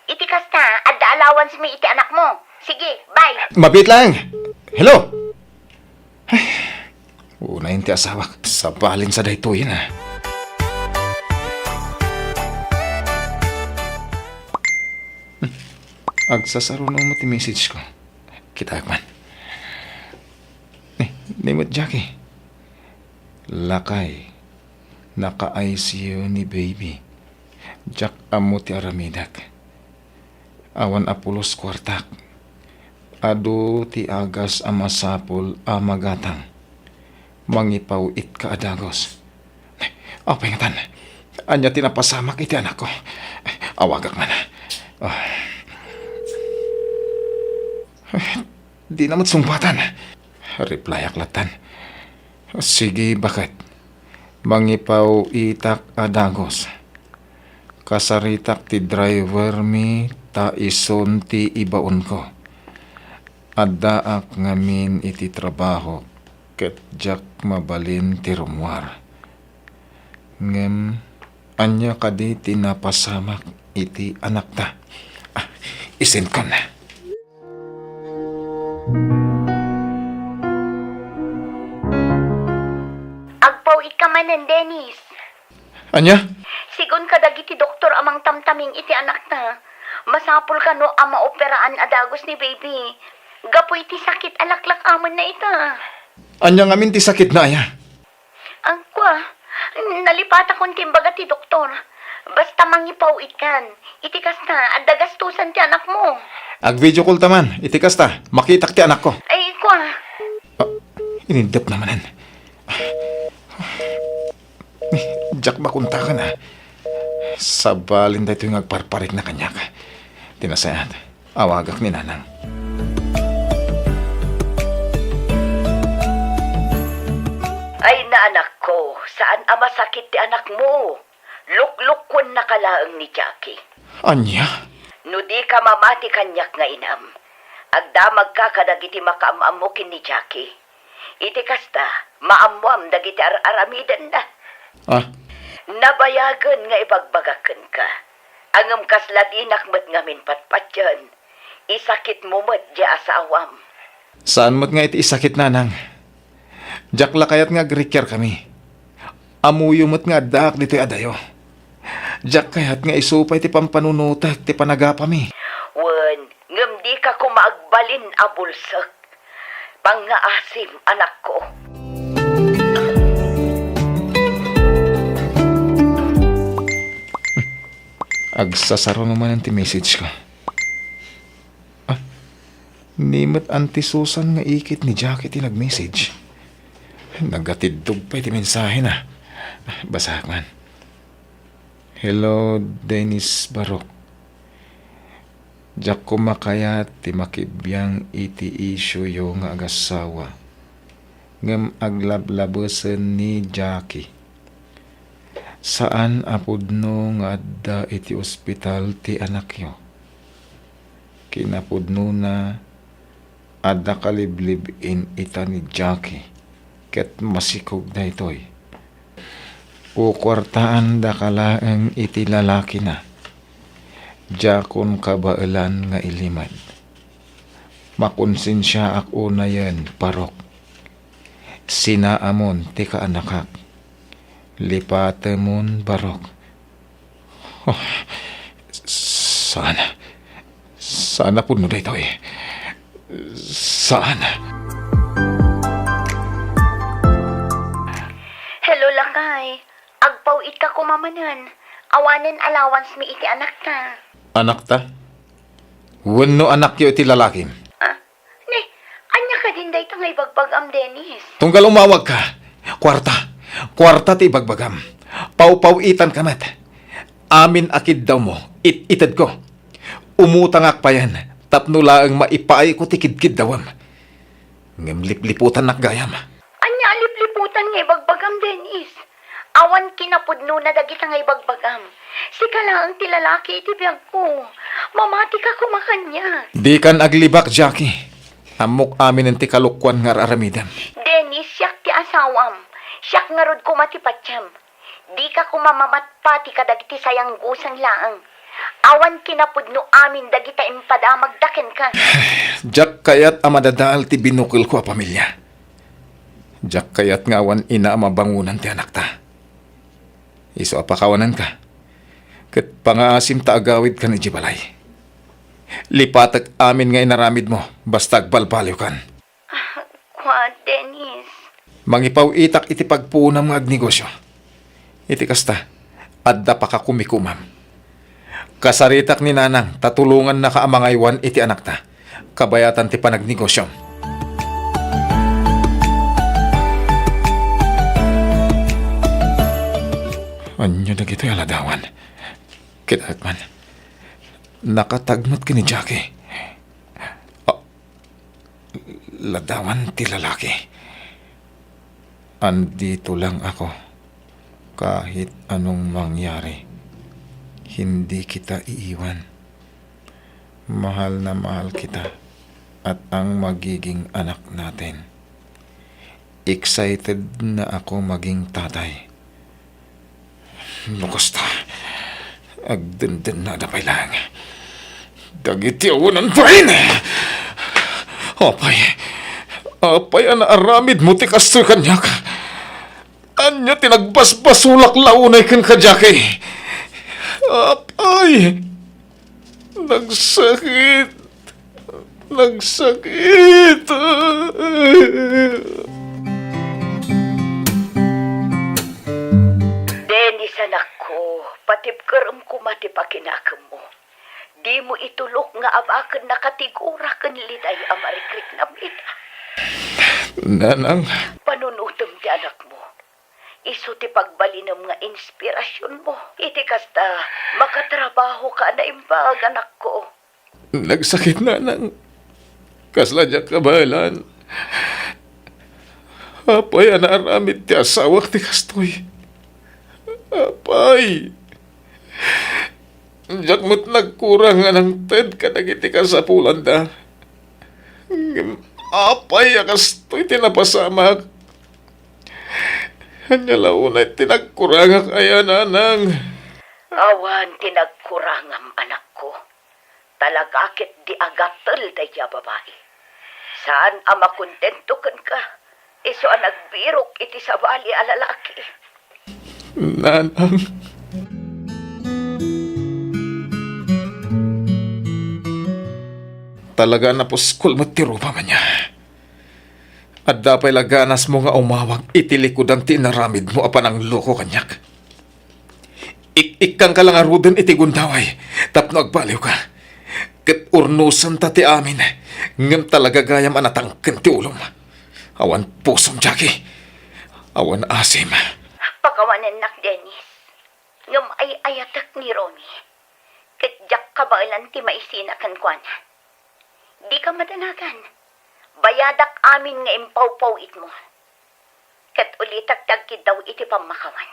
Iti kasta, adda allowance mi iti anakmo. Sige, bye. Mabiit lang. Hello? Ay, unayen ti asawak. Sabalin sa daytoyen, ah. Hmm. Agsasaruno met ti message ko. Kitaek man. Ni, ni met Jackie. Lakay, naka-I C U ni baby. Diak ammo ti aramidek. Awan a pulos kuartak. Adu ti agas a masapul a magatang. Mangipaw-itka a dagus. Apay ngatan? Ania ti napasamak iti anakko? Awagak man. Ah. Dina met sungbatan. Replyak lattan. Sige, baket. Mangipaw-itak a dagus. Kasaritak ti driver mi ta isun ti ibaonko. Addaak ngamin iti trabaho ket diak mabalin ti rummuar. Ngem ania kadi ti napasamak iti anakta? Ah, isendkon. Agpaw-itka manen, Dennis. Ania? Sigun kadagiti doktor a mangtamtaming iti anakta, masapul kano a maoperaan a dagus ni baby gapu iti sakit a laklak-amanna ita. Ania ngamin ti sakitna aya? Agkua, nalipatakon ti imbaga ti doktor. Basta mangipaw-itkan. Iti kasta, adda gastusan ti anakmo. Ag-video call ta man. Iti kasta, makitak ti anakko. Ay, kua. Ah, inindep na manen. Diak makontakan, ah. Sabalin daytoy nga agparparikna kaniak. Ti nasayaat, awagak ni Nanang. Ay, naanakko, saan a masakit ti anakmo. Luklukkuennaka laeng ni Jackie. Ania? No dika mamati kaniak nga inam, agdamagka kadagiti makaam-ammo ken ni Jackie. Iti kasta, maammoam dagiti ar-aramidenna. Ah? Nabayagen nga ibagbagak kenka. Ngem kasla dinak met ngamin patpatien. Isakitmo met diay asawam. Saan met nga iti isakit, Nanang. Diak la kayat nga agrikiarkami. Ammoyo met nga addaak ditoy adayo. Diak kayat nga isu pay ti pampanunotek ti panagapami. Wen, ngem dika koma agbalin a bulsek. Pangngaasim, anakko. Agsasaruno manen ti message ko. Ah, ni met Auntie Susan nga ikit ni Jackie ti nag-message. Nagatiddog pay ti mensahena. Ah, basaek man. Hello, Dennis Barok. Diak koma kayat ti makibiang iti isioyo nga agassawa. Ngem aglablabesen ni Jackie. Saan a pudno nga adda iti ospital ti anakyo. Kinapudnona, adda kaliblib-in ita ni Jackie, ket masikog daytoy. Kukuartaandaka laeng iti lalakina. Diakon kabaelan nga ilimed. Makonsensiaak unayen, Barok. Sinaamon ti kaanakak. Lipatemon, Barok. Oh, saan. Saan a pudno daytoy. Saan. Hello, lakay. Agpaw-itka koma manen. Awanen allowance mi iti anakta. Anakta? Wenno anakyo iti lalakim? Ah, ni, ania kadin dayta nga ibagbagam, Dennis? Tunggal umawagka. Kuarta. Kuarta ti ibagbagam. Pawpaw-itanka met. Amin a kiddawmo, it-itedko. Umutangak payen tapno laeng maipaayko ti kidkiddawem. Ngem lipliputannak gayam. Ania a lipliputan nga ibagbagam, Dennis? Awan kinapudnona dagita nga ibagbagam. Sika laeng ti lalaki iti biagko. Mamatika koma kaniak. Dikan aglibak, Jackie. Ammok aminen ti kalokuan nga ar-aramidem. Dennis, siak ti asawam. Siak ngarud koma ti patiem. Dika koma mamatpati kadagiti sayanggosan laeng. Awan kinapudno amin dagita impadamagda kenka. Diak kayat a madadael ti binukelko a pamilia. Diak kayat nga awan ina a mabangonan ti anakta. Isu a pakawanenka, ket pangaasim ta agawidkan idiay balay. Lipatek amin nga inaramidmo, basta agbalbaliwkan. Ah, kua, Dennis. Mangipaw-itak iti pagpuonam nga agnegosio. Iti kasta, adda pakakumikomam. Kasaritak ni Nanang ta tulongannaka a mangaywan iti anakta, kabayatan ti panagnegosyom. Ania dagitoy a ladawan? Kitaek man, nakatagmet ken ni Jackie. Ah, ladawan ti lalaki. Andito lang ako. Kahit anong mangyari, hindi kita iiwan. Mahal na mahal kita at ang magiging anak natin. Excited na ako maging tatay. No kasta, agdendennada pay laeng. Dagiti awanan pay! Apay, apay a naaramidmo ti kastoy kaniak? Ania ti nagbasbasolak la unay kenka, Jackie? Apay! Nagsakit! Nagsakit! Dennis, anakko, patibkerem koma ti pakinakemmo. Dimo itulok nga abaken nakatigura ken liday a marikriknam ita. Nanang. Panunotem ti anakmo. Isu ti pagbalinem nga inspirasionmo. Iti kasta, makatrabahoka a naimbag, anakko. Nagsakit, Nanang. Kasla diak kabaelan. Apay a naaramid ti asawak ti kastoy? Apay! Diak met nagkurang nga nangted kadagiti kasapulanda. Ngem apay a kastoy ti napasamak? Ania la unay ti nagkurangak aya, Nanang? Awan ti nagkurangam, anakko. Talaga ketdi a gatel daydiay a babai. Saan a makontento kenka, isu a nagbirok iti sabali a lalaki. Nanang. Talaga a napuskol met ti rupam ania. Adda pay la ganasmo nga umawag iti likudan ti inaramidmo a panangloko kaniak. Ik-ikkangka la ngaruden iti gundaway tapno agbaliwka. Ket urnosenta ti amin, ngem talaga gayam a natangken ti ulom. Awan pusom, Jackie. Awan asim. Pakawanennak, Dennis. Ngem ay-ayatek ni Romy. Ket diak kabaelan ti maisina kenkuana. Dika madanagan. Bayadak amin nga impawpaw-itmo. Ket ulitak ti agkiddaw iti pammakawan.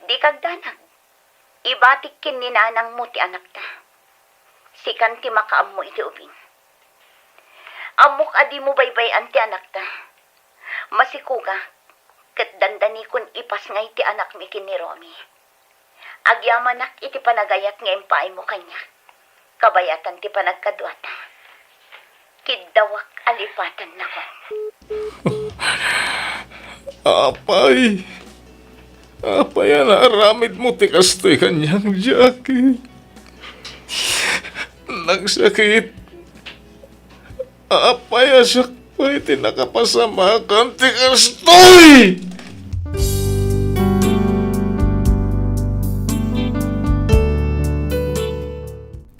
Dika agdanag. Ibatik ken ni nanangmo ti anakta. Sikan ti makaammo iti ubing. Ammok a dimo baybay-an ti anakta. Masikogak, ket dandanikon ipasngay ti anakmi ken ni Romy. Agyamanak iti panagayat nga impaaymo kaniak. Kabayatan ti panagkaduata. Kiddawak a lipatennakon. Apay! Apay a naaramidmo ti kastoy kaniak, Jackie? Nagsakit. Apay a siak pay ti nakapasamakan ti kastoy?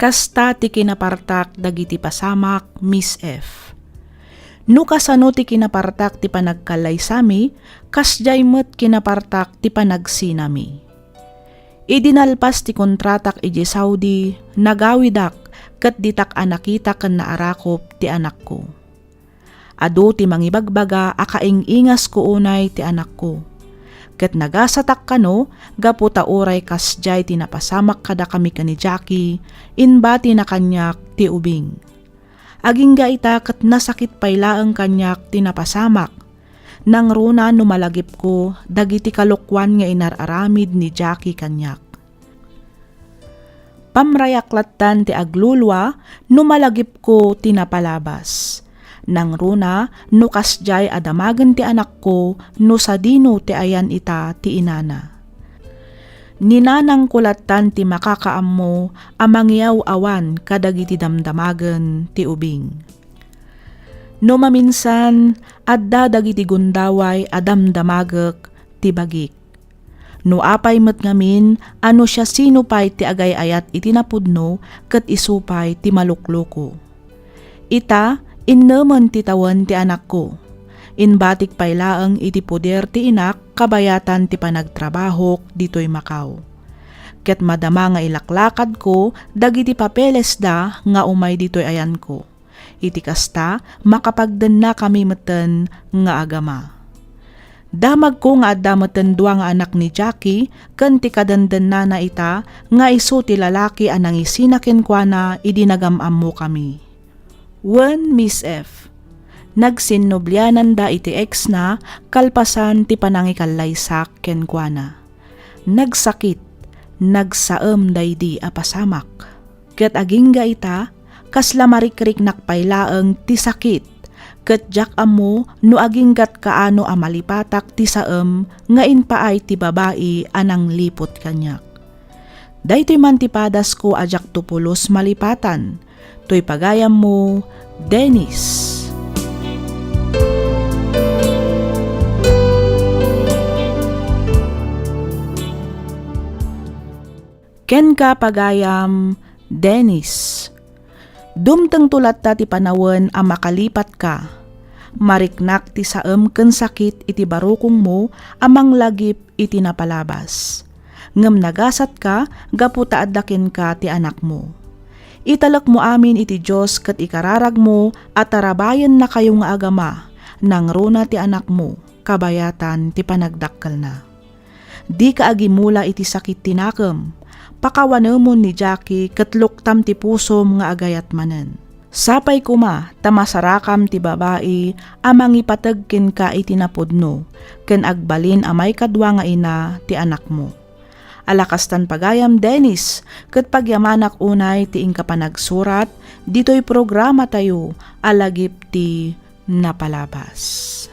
Kasta ti kinapartak dagiti pasamak, Miss F. No kasano ti kinapartak ti panagkallaysami, kasdiay met kinapartak ti panagsinami. Idi nalpas ti kontratak idiay Saudi, nagawidak ket ditak a nakita ken naarakop ti anakko. Adu ti mangibagbaga a kaing-ingasko unay ti anakko. Ket nagasatak kano gapu ta uray kasdiay ti napasamak kadakami ken ni Jackie, imbatina kaniak ti ubing. Agingga ita ket nasakit pay laeng kaniak ti napasamak. Nangruna no malagipko dagiti kalokuan nga inar-aramid ni Jackie kaniak. Pamrayak lattan ti aglulua no malagipko ti napalabas. Nangruna no kasdiay a damagen ti anakko no sadino ti ayan ita ti inana. Ninanangko lattan ti makakaammo a mangiyaw-awan kadagiti damdamagen ti ubing. No maminsan, adda dagiti gundaway a damdamagek ti bagik. No apay met ngamin a no siasino pay ti agay-ayat iti napudno ket isu pay ti malukloko. Ita, innemen ti tawen ti anakko. Imbatik pay laeng iti poder ti inak kabayatan ti panagtrabahok ditoy Macau. Ket madama nga ilaklakadko dagiti papelesda nga umay ditoy ayanko. Iti kasta, makapagdennakami metten nga agama. Damagko nga adda metten dua nga anak ni Jackie ken ti kadendennana ita nga isu ti lalaki a nangisina kenkuana idi nagam-ammokami. Wen Miss F. Nagsinnubliananda iti ex-na kalpasan ti panangikallaysak kenkuana. Nagsakit, nagsaem daydi a pasamak. Ket agingga ita, kasla marikriknak pay laeng ti sakit, ket diak ammo no aginggat kaano a malipatak ti saem nga impaay ti babai a nangliput kaniak. Daytoy man ti padasko a diakto pulos malipatan. Toy pagayammo, Dennis. Kenka, pagayam, Dennis. Dumtengto latta ti panawen a makalipatka. Mariknak ti saem ken sakit iti barukongmo a manglagip iti napalabas. Ngem nagasatka gapu ta adda kenka ti anakmo. Italekmo amin iti Dios ket ikararagmo a tarabayennakayo nga agama, nangruna ti anakmo, kabayatan ti panagdakkelna. Dika agimula iti sakit ti nakem. Pakawanemon ni Jackie ket luktam ti pusom nga agayat manen. Sapay koma ta masarakam ti babai a mangipateg kenka iti napudno ken agbalin a maikadua nga ina ti anakmo. Ala kastan pagayam, Dennis, ket pagyamanak unay ti inka panagsurat ditoy programatayo a Lagip ti Napalabas.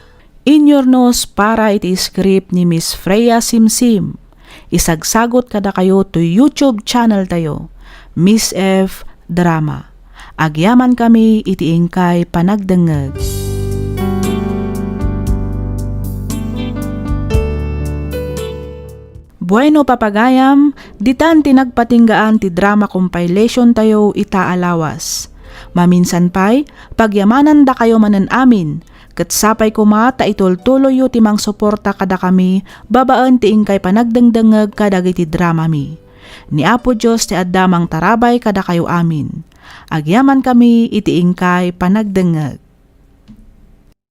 Inyurnos para iti script ni Miss Freya Simsim. Isagsagot kadakayo toy YouTube channel tayo, Miss F Drama. Agyamankami iti inkay panagdengngeg. Bueno, papagayam, ditan ti nagpatinggaan ti drama compilation tayo ita a lawas. Maminsan pay, pagyamanandakayo manen amin, ket sapay koma ta itultuloyyo ti mangsuporta kadakami babaen ti inkay panagdengdengngeg kadagiti dramami. Ni Apo Dios ti adda mangtarabay kadakayo amin. Agyamankami iti inkay panagdengngeg.